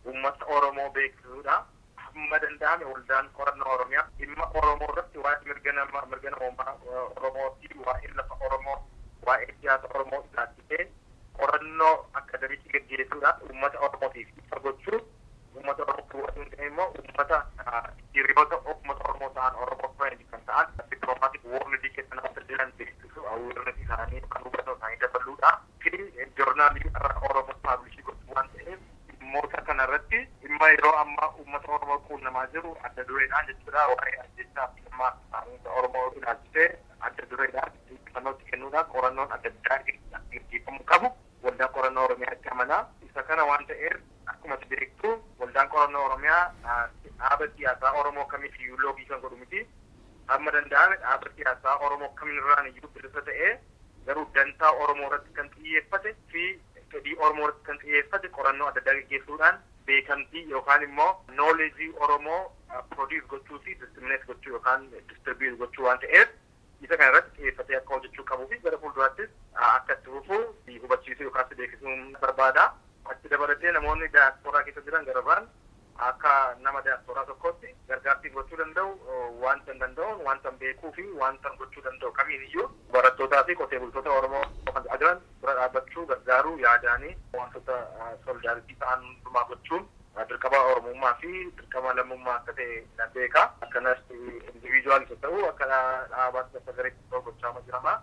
uummata Oromoo beeksisuudha. Hamma danda'ame waldaan qorannoo Oromiyaa dhimma Oromoo irratti waa'ee mirga namoomaa Oromoo fi waa'ee lafa Oromoo, waa'ee siyaasa Oromoo ilaalchisee qorannoo akademikii geggeessuudhaan uummata Oromootiif ifa gochuu, uummata Oromoo hin ta'in immoo uummata hiriyoota uummata Oromoo ta'an Oromoo friend kan ta'an diplomaatik woorlidii keessa namoota jiran beeksisuu awareness isaanii kan hubannoo isaanii dabaluudha fi joornaalii Oromoo paablishii gochuu waan ta'eef dhimmoota kanarratti dhimma yeroo ammaa uummata Oromoo quunnamaa jiru adda dureedhaan jechuudha. Waa'ee ajjechaa fi dhimma Xiyyeeffannootti kennuudhaan qorannoon adda addaa gaggeeffamuu qabu. Waldaan qorannoo Oromiyaa itti amanaa. Isa kana waan ta'eef akkuma beektu waldaan qorannoo Oromiyaa dhaaba siyaasaa Oromoo kamiifiyyuu loogii kan godhu miti. Hamma danda'ame dhaaba siyaasaa Oromoo kamirraan iyyuu bilisa ta'ee garuu dantaa Oromoo irratti kan xiyyeeffate fi fedhii Oromoo irratti kan xiyyeeffate qorannoo adda addaa gaggeessuudhaan beekamtii yookaan immoo knowledge Oromoo produce gochuu fi disseminate gochuu yookaan distribute gochuu waan ta'eef isa kana irratti xiyyeeffatee akka hojjechuu qabuu fi gara fuulduraattis akka itti fufuu hubachiisuu yookaan beeksisuun barbaada. Achi dabalatee namoonni daasporaa keessa jiran gara biraan akka nama daasporaa tokkotti gargaartii gochuu danda'u wanta danda'uun wanta beekuu fi wanta gochuu danda'u kamiin iyyuu barattootaa fi qotee bultoota Oromoo kan jiran bira dhaabbachuu gargaaruu yaadaanii wantoota solidaaritii ta'an hundumaa gochuun dirqama Oromummaa fi dirqama lammummaa akka ta'e nan beeka. Akkanas indiviijuwaalis haa ta'u akka dhaabaatti akka gareetti ta'u gochaa jirama.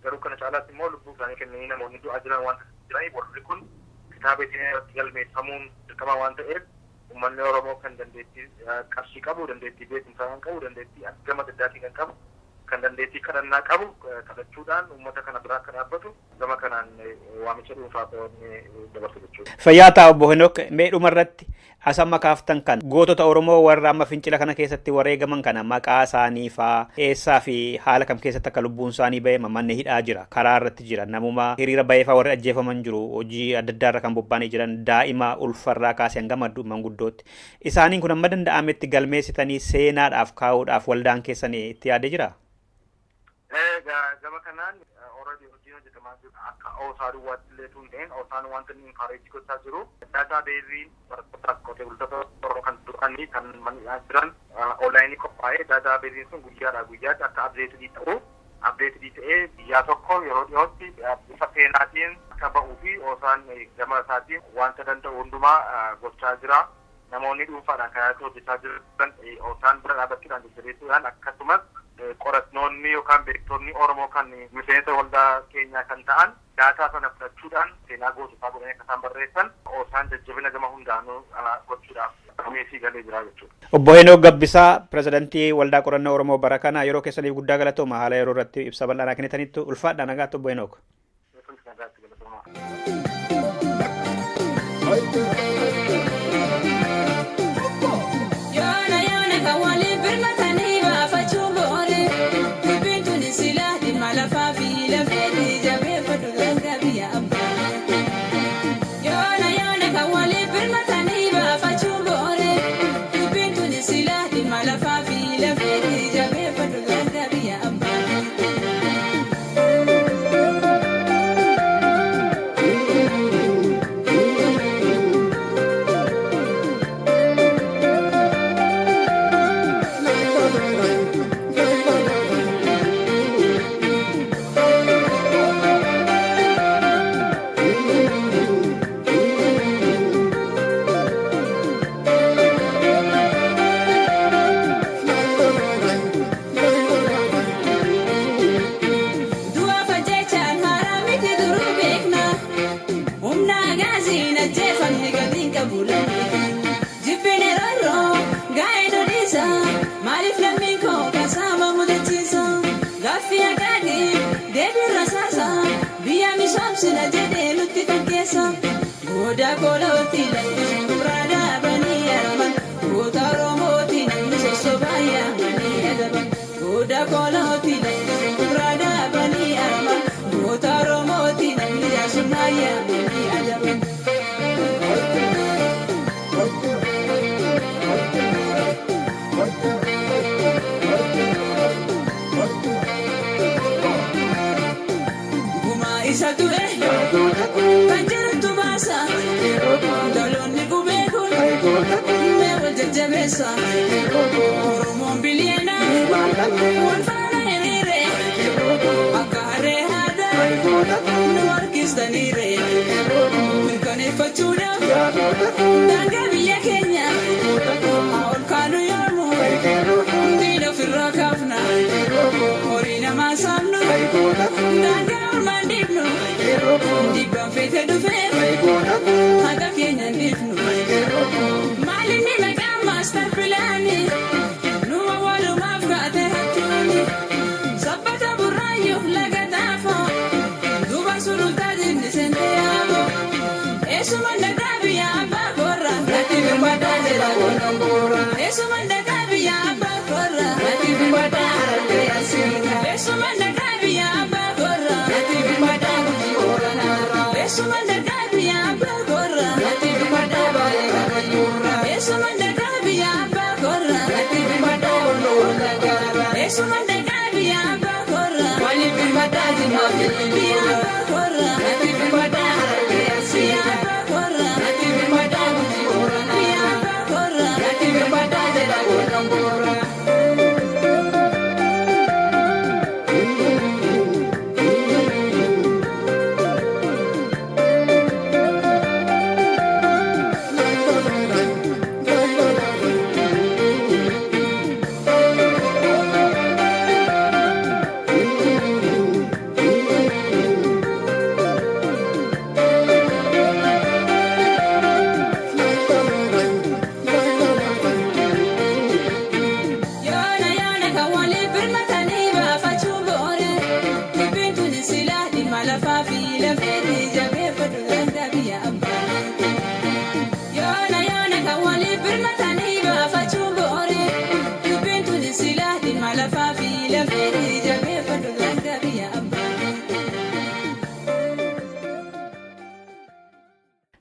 Garuu kana caalaatti immoo lubbuu isaanii kennanii namoonni du'aa jiran wanta jiraniif warri kun kitaaba ittiin irratti galmeeffamuun dirqama waan ta'eef uummanni Oromoo kan dandeettii qarshii qabu, dandeettii beekumsaa kan qabu, dandeettii gama adda addaatiin kan qabu, kan dandeettii kadhannaa qabu kadhachuudhaan uummata kana biraa akka dhaabbatu gama kanaan waamicha dhuunfaa dabarsu jechuudha. Fayyaa ta'a obbo Henook, mee dhumarratti as amma kaaftan kan gootota Oromoo warra amma fincila kana keessatti wareegaman kana maqaa isaanii faa eessaa fi haala kam keessatti akka lubbuun isaanii ba'e manni hidhaa jira, karaa irratti jira, namuma hiriira ba'ee faa warri ajjeefaman jiru, hojii adda addaa irra kan bobba'anii jiran daa'ima ulfarraa kaasee hanga manguddootti. Isaaniin kun amma danda'ametti galmeessitanii seenaadhaaf kaa'uudhaaf waldaan keessanii itti yaadee jiraa? Gama kanaan already hojiin hojjetamaa jiru akka OSA duwwaatti illee tun ta'een OSAn wanta inni encourage gochaa jiru daataa beezii barattootaaf qotee bultoota Oromoo kan du'anii kan manidhaan jiran onlaayinii qophaa'ee daataa beeziin sun guyyaadhaa guyyaatti akka updated ta'u updated ta'ee guyyaa tokko yeroo dhiyootti bifa seenaatiin akka ba'uu fi OSAn gama isaatiin wanta danda'u hundumaa gochaa jira. Namoonni dhuunfaadhaan kan hojjechaa jiran OSAn bira dhaabbachuudhaan jajjabeessuudhaan akkasumas qoratnoonni yookaan beektonni Oromoo kan miseensa waldaa keenyaa kan ta'an daataa sana fudhachuudhaan seenaa goototaa godhanii akka isaan barreessan OSAn jajjabina gama hundaanuu gochuudhaaf qabeessii galee jira jechuudha. Obbo Henook Gabbisaa, pirezidantii Waldaa Qorannoo Oromoo bara kana yeroo keessaniif guddaa galatooma haala yeroo irratti ibsa bal'aa kennitanitti ulfaadha nagaatti obbo Henook. Nagaatti galatooma. Yoona yoona kan waliin birmatanii baafachuu boore dubbiin tuni silaa dhimma lafaa fi lafeetii jabeeffadhu daangaa biyya abbaa. Yoona yoona kan waliin birmatanii baafachuu boore dubbiin tuni silaa dhimma lafaa fi lafeetii jabeeffadhu daangaa biyya abbaa. Du'a fajjechaan haaraa miti duruu beekna. Humna gaasiin ajjeefamni gatiin qabu lammiidha. Jibbin erarroo gaa'ee dhodhiisa. Maaliif lammiin koo kan saamamu jechiisa? Gaaffii haqaatiif deebiin rasaasa. Biyya misoomsina jedhee nutti fakkeessa. Gooda koolootti namni suuraa dhaabanii araman. Goota Oromooti namni sossobaa yaamanii adaban. Gooda koolootti namni suuraa dhaabanii araman. Goota Oromooti namni jaarsummaa yaamanii adaban. Gumaa isa ture kan jirutu baasa. Dhaloonni qubee kun mee wal jajjabeessa. Oromoon biliyeena wal faana hiriire akka harree haadha nu harkistaniire. Mirkaneeffachuudhaaf daangaa biyya keenya haa ol kaanu yoomu diina ofirraa kaafna. Horii namaa saamnu daangaa ormaan dhiibnu dhiibbaan feete dhufeef haqa keenya hin dhiifnu. Maalinni maqaan maastar pilaanii numa walumaaf kaate hattuuni. Sabbata burraayyuu laga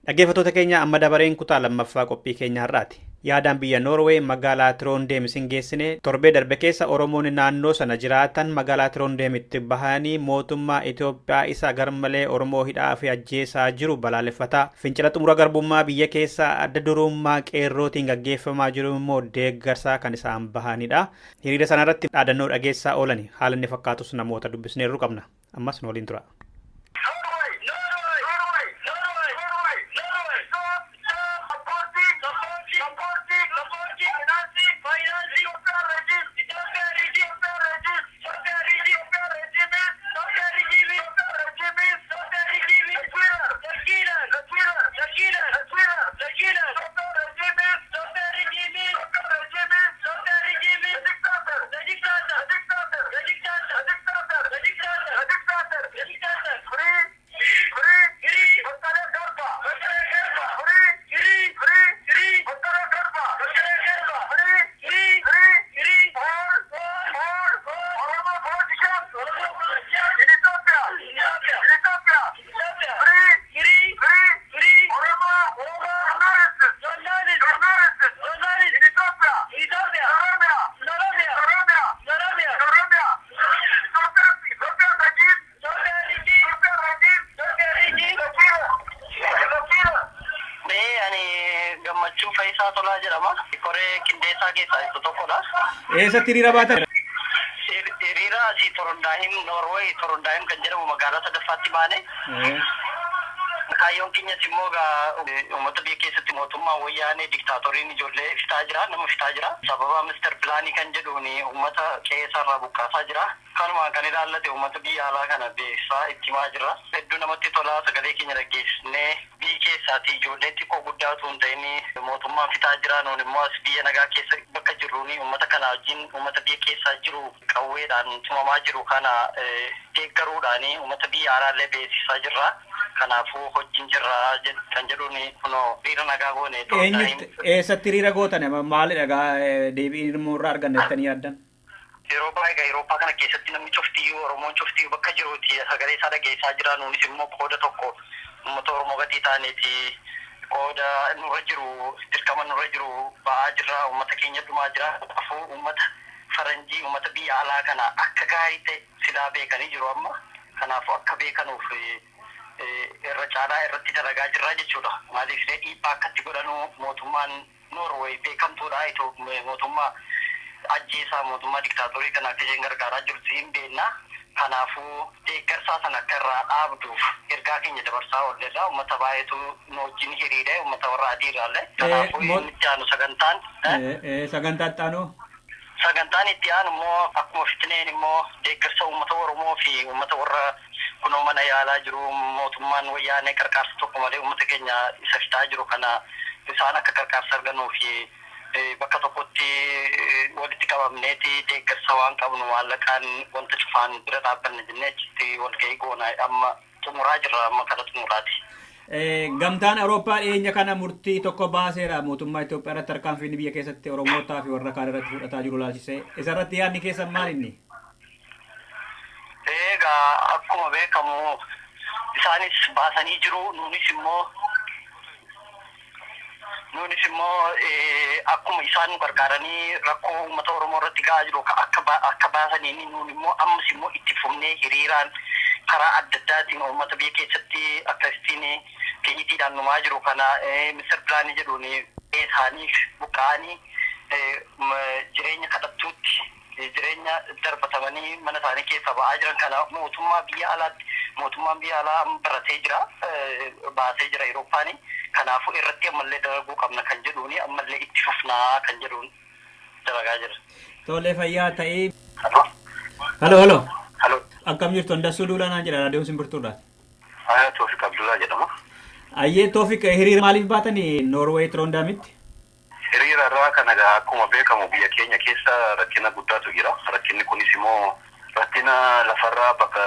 Dhaggeeffattoota keenya amma dabareen kutaa lammaffaa qophii keenya har'aati. Yaadaan biyya Noorwee magaalaa Tiroondeem isin geessine torbee darbe keessa Oromoonni naannoo sana jiraatan magaalaa Tiroondeemitti bahanii mootummaa Itoophiyaa isa garmalee Oromoo hidhaa fi ajjeesaa jiru balaaleffataa. Fincila xumura garbummaa biyya keessaa adda durummaa qeerrootiin gaggeeffamaa jiru immoo deeggarsaa kan isaan bahanidha. Hiriira sanarratti dhaadannoo dhageessaa oolani haala inni fakkaatus namoota dubbisneerru qabna. Ammas nu waliin tura. Gammachuu Faayisaa Tolaa jedhama. Koree Qindeessaa keessaa isa tokkodha. Eessatti hiriira baatan? Hiriira asii Torondaahim, Noorweey Torondaahim kan jedhamu magaalaa sadaffaatti baane. Kaayyoon keenyas immoo uummata biyya keessatti mootummaa wayyaanee diktaatoriin ijoollee fixaa jira, nama fixaa jira. Sababa mister pilaanii kan jedhuun uummata qe'eessaarraa buqqaasaa jira. Kanumaan kan ilaallate uummata biyya alaa kana beeksisaa itti himaa jira. Hedduu namatti tolaa sagalee keenya dhaggeessisnee biyya keessaati ijoollee xiqqoo guddaa osoo hin ta'in mootummaan fixaa jira. Nuun immoo as biyya nagaa keessa bakka jirruun uummata kana wajjin uummata biyya keessaa jiru qawweedhaan tumamaa jiru kana deeggaruudhaan uummata biyya alaallee beeksisaa jirra. Kanaafuu hojiin jirra kan jedhuun kunoo hiriira nagaa goone. Eenyutti eessatti hiriira gootan maalidha deebii irraa arganne jettanii yaaddan? Yeroo baay'ee Awurooppaa kana keessatti namni cuftiyyuu Oromoon cuftiyyuu bakka jiruuti sagalee isaa dhageessaa jira. Nuunis immoo qooda tokko uummata Oromoo gatii taaneeti qooda nurra jiru dirqama nurra jiru ba'aa jirra uummata keenya dhumaa jira. Kanaafuu uummata faranjii uummata biyya alaa kana akka gaarii ta'e silaa beekanii jiru amma. Kanaafuu akka beekanuuf irra caalaa irratti dalagaa jirra jechuudha. Maaliif illee dhiibbaa akkatti godhanuu mootummaan Noorweey beekamtuudha. Mootummaa ajjeesaa mootummaa diktaatorii kana akka isheen gargaaraa jirtu hin beekna. Kanaafuu deeggarsaa sana akka irraa dhaabduuf ergaa keenya dabarsaa oolleerra. Uummata baay'eetu nu wajjin hiriire uummata warra adii irraallee. Kanaafuu inni itti aanu sagantaan. Sagantaa itti aanu. Sagantaan itti aanu immoo akkuma fitneen immoo deeggarsa uummata Oromoo fi uummata warra kunoo mana yaalaa jiru mootummaan wayyaanee qarqaarsa tokko malee uummata keenya isa fixaa jiru kana isaan akka qarqaarsa argannuu fi bakka tokkotti walitti qabamneeti deeggarsa waan qabnu maallaqaan wanta cufaan bira dhaabbanna jennee achitti walgahii goona amma xumuraa jirra amma kana xumuraati. Gamtaan Awurooppaa dhiyeenya kana murtii tokko baaseera mootummaa Itoophiyaa irratti tarkaanfiin biyya keessatti Oromootaa fi warra kaan irratti fudhataa jiru laalchisee. Isarratti yaadni keessan maal inni? Egaa akkuma beekamu isaanis baasanii jiru nuunis immoo akkuma isaan nu gargaaranii rakkoo uummata Oromoo irratti ga'aa jiru akka baasaniin nuun immoo ammas immoo itti fufnee hiriiraan Karaa adda addaatiin uummata biyya keessatti akkasittiin xiyyiitiidhaan dhumaa jiru kana master plan jedhuun isaanii buqqa'anii jireenya kadhattuutti jireenya darbatamanii mana isaanii keessaa ba'aa jiran kana mootummaa biyya alaatti mootummaan biyya alaa baratee jira, baasee jira Awurooppaani. Kanaafuu irratti ammallee dalaguu qabna kan jedhuuni, ammallee itti fufnaa kan jedhuun dalagaa jira. Tolee, fayyaa ta'ee. Halo, halo. Halo. Akkam jirtu? Andassuu Duulaa naan jedha, raadiyoon Simbirtuudhaati. Aya, Toofiq Abdullaa jedhama. Ayyee Toofiq, hiriira maaliif baatanii Noorweey Tiroondaamitti? Hiriira irraa kana egaa akkuma beekamu biyya keenya keessa rakkina guddaatu jira. Rakkinni kunis immoo rakkina lafarraa bakka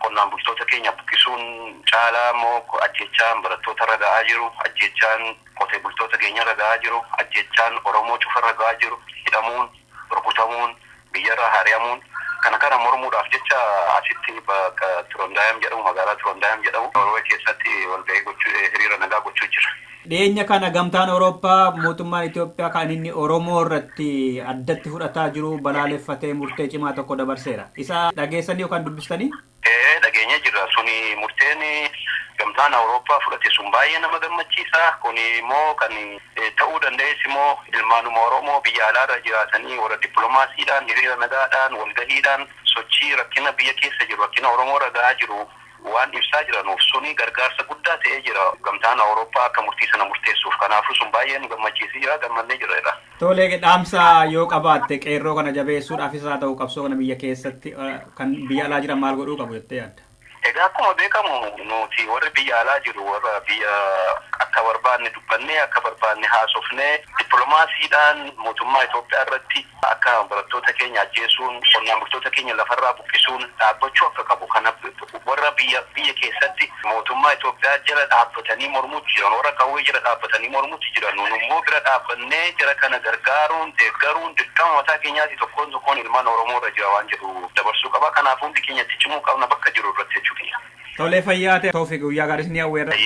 qonnaan bultoota keenya buqqisuun caalaa immoo ajjechaan barattoota irra ga'aa jiru, ajjechaan qotee bultoota keenya irra ga'aa jiru, ajjechaan Oromoo cufa irra ga'aa jiru, hidhamuun, rukutamuun, biyyarraa hari'amuun, kana kana mormuudhaaf jecha asitti bakka Tiroondaayam jedhamu, magaalaa Tiroondaayam jedhamu, Noorwee keessatti walga'ii gochuu, hiriira nagaa gochuu jira. Dhiyeenya kana gamtaan Awurooppaa mootummaan Itoophiyaa kan inni Oromoo irratti addatti fudhataa jiru balaaleffatee murtee cimaa tokko dabarseera. Isa dhageessanii yookaan dubbistanii? Ee, dhageenye jirra. Suni murteen gamtaan Awurooppaa fudhate sun baay'ee nama gammachiisa. Kun immoo kan ta'uu danda'es immoo ilmaanuma Oromoo biyya alaarra jiraatanii warra dippiloomaasiidhaan, hiriira nagaadhaan, walgahiidhaan sochii rakkina biyya keessa jiru, rakkina Oromoo irra gahaa jiru waan ibsaa jiranuuf suni gargaarsa guddaa ta'ee jira gamtaan Awurooppaa akka murtii sana murteessuuf. Kanaafuu sun baay'ee nu gammachiisee jira, gammannee jira. Tolee, dhaamsa yoo qabaatte, qeerroo kana jabeessuudhaafis haa ta'u, qabsoo kana biyya keessatti kan biyya alaa jiran maal godhuu qabu jettee yaadda? Egaa akkuma beekamu nuti warri biyya alaa jiru warra biyya akka barbaanne dubbannee, akka barbaanne haasofnee, dippiloomaasiidhaan mootummaa Itoophiyaa irratti akka barattoota keenya ajjeesuun, qonnaan bultoota keenya lafarraa buqqisuun dhaabbachuu akka qabu, kana warra biyya keessatti mootummaa Itoophiyaa jala dhaabbatanii mormuutti jiran, warra qawwee jala dhaabbatanii mormuutti jiran, nun immoo bira dhaabbannee jara kana gargaaruun deeggaruun dirqama mataa keenyaati, tokkoon tokkoon ilmaan Oromoo irra jira waan jedhu dabarsuu qaba. Kanaafuu hundi keenya itti cimuu qabna bakka jiru irratti jechuudha. Tolee, fayyaa ta'e Toofiq, guyyaa gaarii isin hawweerra.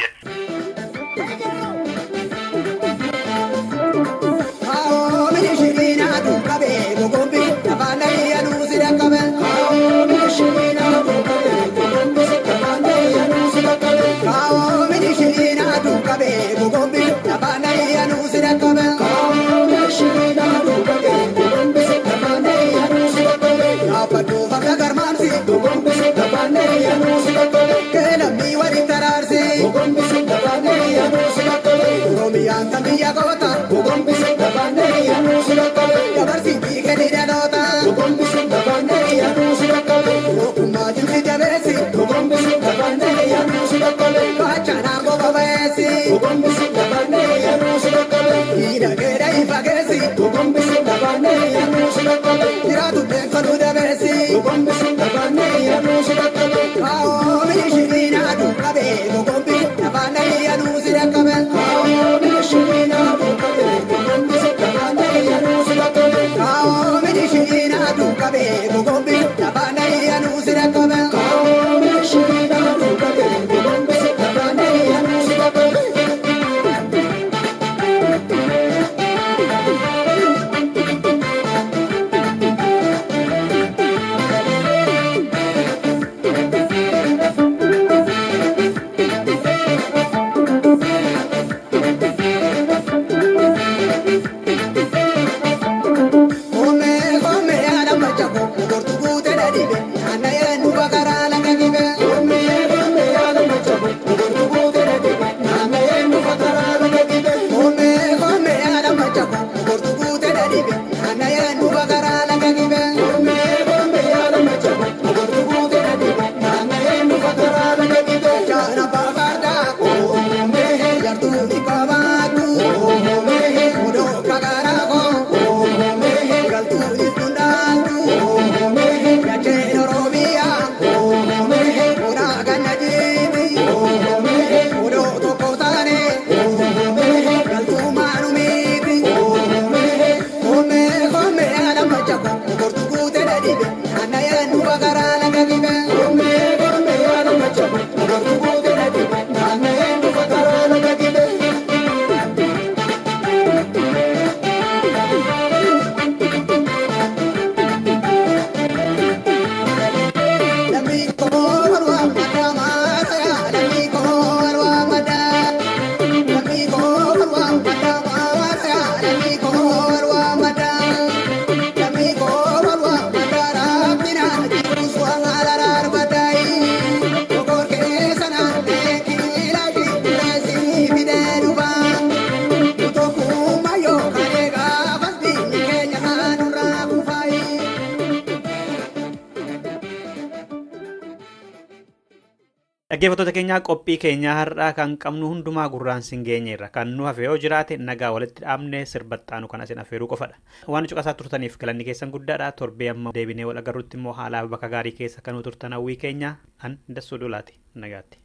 Dhaggeeffattoota keenyaa, qophii keenyaa har'aa kan qabnu hundumaa gurraan sin geenyeerra. Kan nu hafe yoo jiraate, nagaa walitti dhaabnee sirbaxxaanu kan asin affeeruu qofadha. Waan cuqasaa turtaniif galanni keessan guddaadha. Torbee amma deebinee wal agarrutti immoo haalaaf bakka gaarii keessa kan nu turtan hawwii keenya. An Dassuu Duulaati. Nagaatti.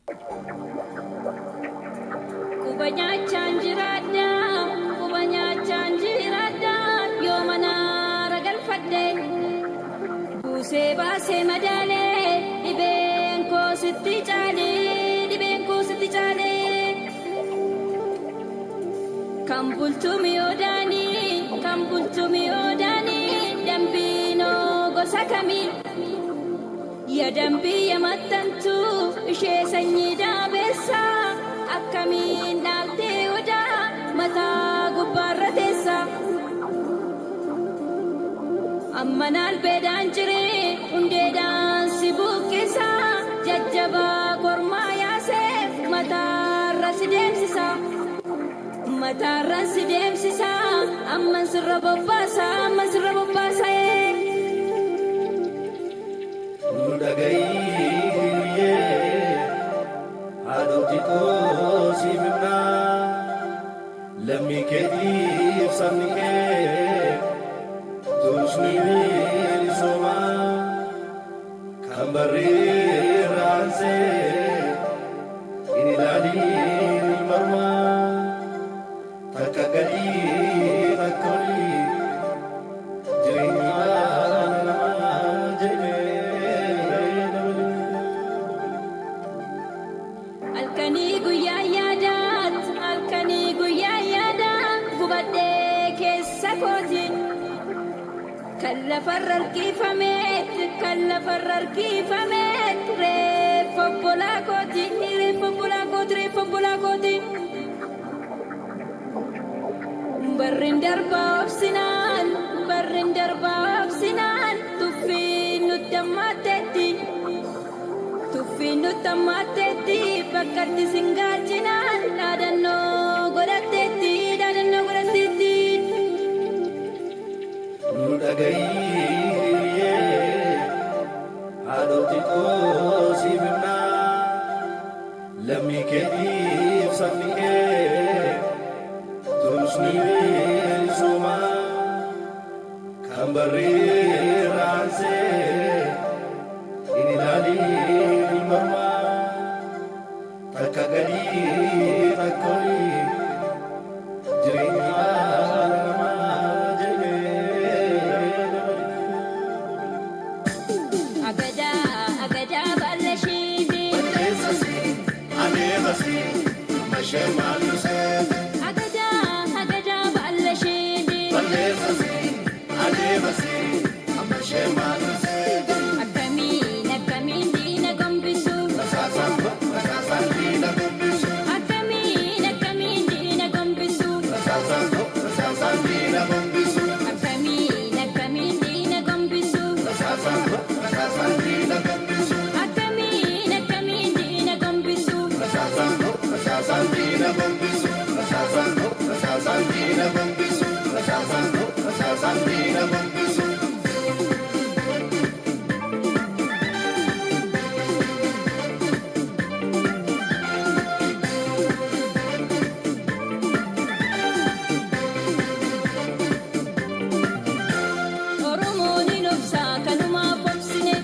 Quba nyaachaan jiraadha, quba nyaachaan jiraadha, yoo mana ragalfadhe. Buusee baasee madaalee, dhibeen koo sitti caalee, dhibeen koo sitti caalee. Kan bultuu yoodaanii, kan bultuu yoodaanii, dambiinoo gosa kamii? Ya dambii yamattantu ishee sanyii daabeessa, akkamiin dhaaltee odaa mataa gubbaarra teessa. Amma naalbeedhaan jiree hundeedhaan si buqqisa, jajjabaa kormaa yaaseef mataarra si deemsisa. Mataarra si deemsisa, amman sirra bobbaasa, amman sirra bobbaasa. Nu dhagahiyyee, haadhoti koo, siif himnaa, lammii keetiif sabni kee tumsni bilisoomaa kan barreeraansee hin ilaaliin mormaa, takka gadii takka olii, jireenya namaa jedhee dabalee. Halkanii guyyaa yaadaat, halkanii guyyaa yaadaat, gubadhee keessa kooti. Kan lafarra harkifameet, kan lafarra harkifameet, reeffa obbolaa kooti, reeffa obbolaa kooti, reeffa obbolaa kooti. Barrin darbaa obsinaan, barrin darbaa obsinaan, tuffiin nutti hammaatteetti. Tuffiin nutti hammaatteetti, bakkatti singaachinaan dhaadannoo godhatteetti, dhaadannoo godhatteetti. Nu dhagahiyyee, haadhoti koo, siif himnaa, lammii keetiif sabni kee tumsni bilisoomaa kan barreeraansee hin ilaaliin mormaa, takka gadii takka olii, jireenya namaa jedhee dabalee. Agadaa, agadaa baalla shiidii. Agadaa, agadaa baalla shiidii. Akkamiin, akkamiin diina gombisu? Akkamiin, akkamiin diina gombisu? Akkamiin, akkamiin diina gombisu? Akkamiin, akkamiin diina gombisu? Oromoon hin obsaa, kanumaaf obsine,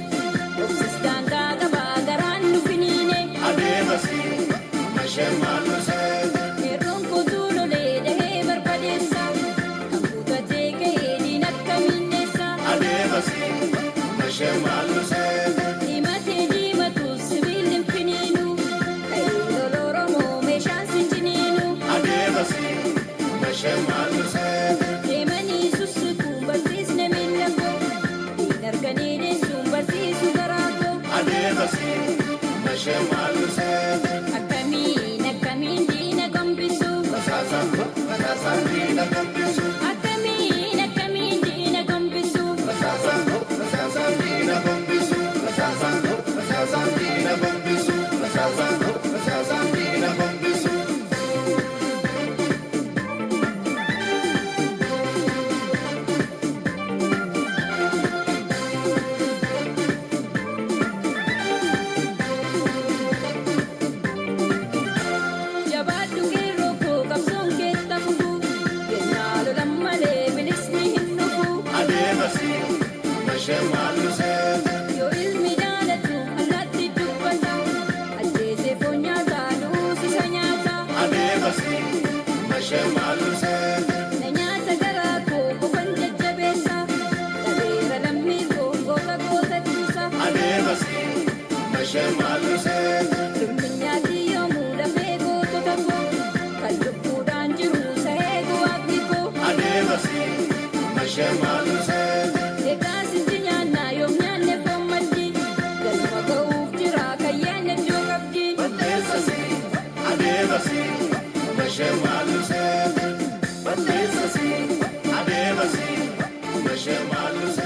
obsis daangaa qabaa, garaan nu finiine. Yeroon kutuu lolee dhahee barbadeessa, kan kutatee ka'ee diin akkamiin dheessa. Diimatee diimatu sibiilli hin finiinu, ka'ee lola Oromoo meeshaan sin ciniinu. Deemanii sussukuun barsiisne miila koo, diin arganii deessuun barsiisu garaa koo. Akkamiin, akkamiin diina gombisu? Akkamiin, akkamiin diina gombisu? Mashee maaltu seete? Lullinyaati yoomuu lafee gootota koo kan lubbuudhaan jiru sahee waaqni koo. Adeemasi mashee maaltu seete? Egaa sinti nyaannaa yoom nyaanne foon maddi galma ga'uuf jira kan yaadne iddoo qabdi. Balleessasi adeemasi mashee maaltu seete? Balleessasi adeemasi mashee maaltu.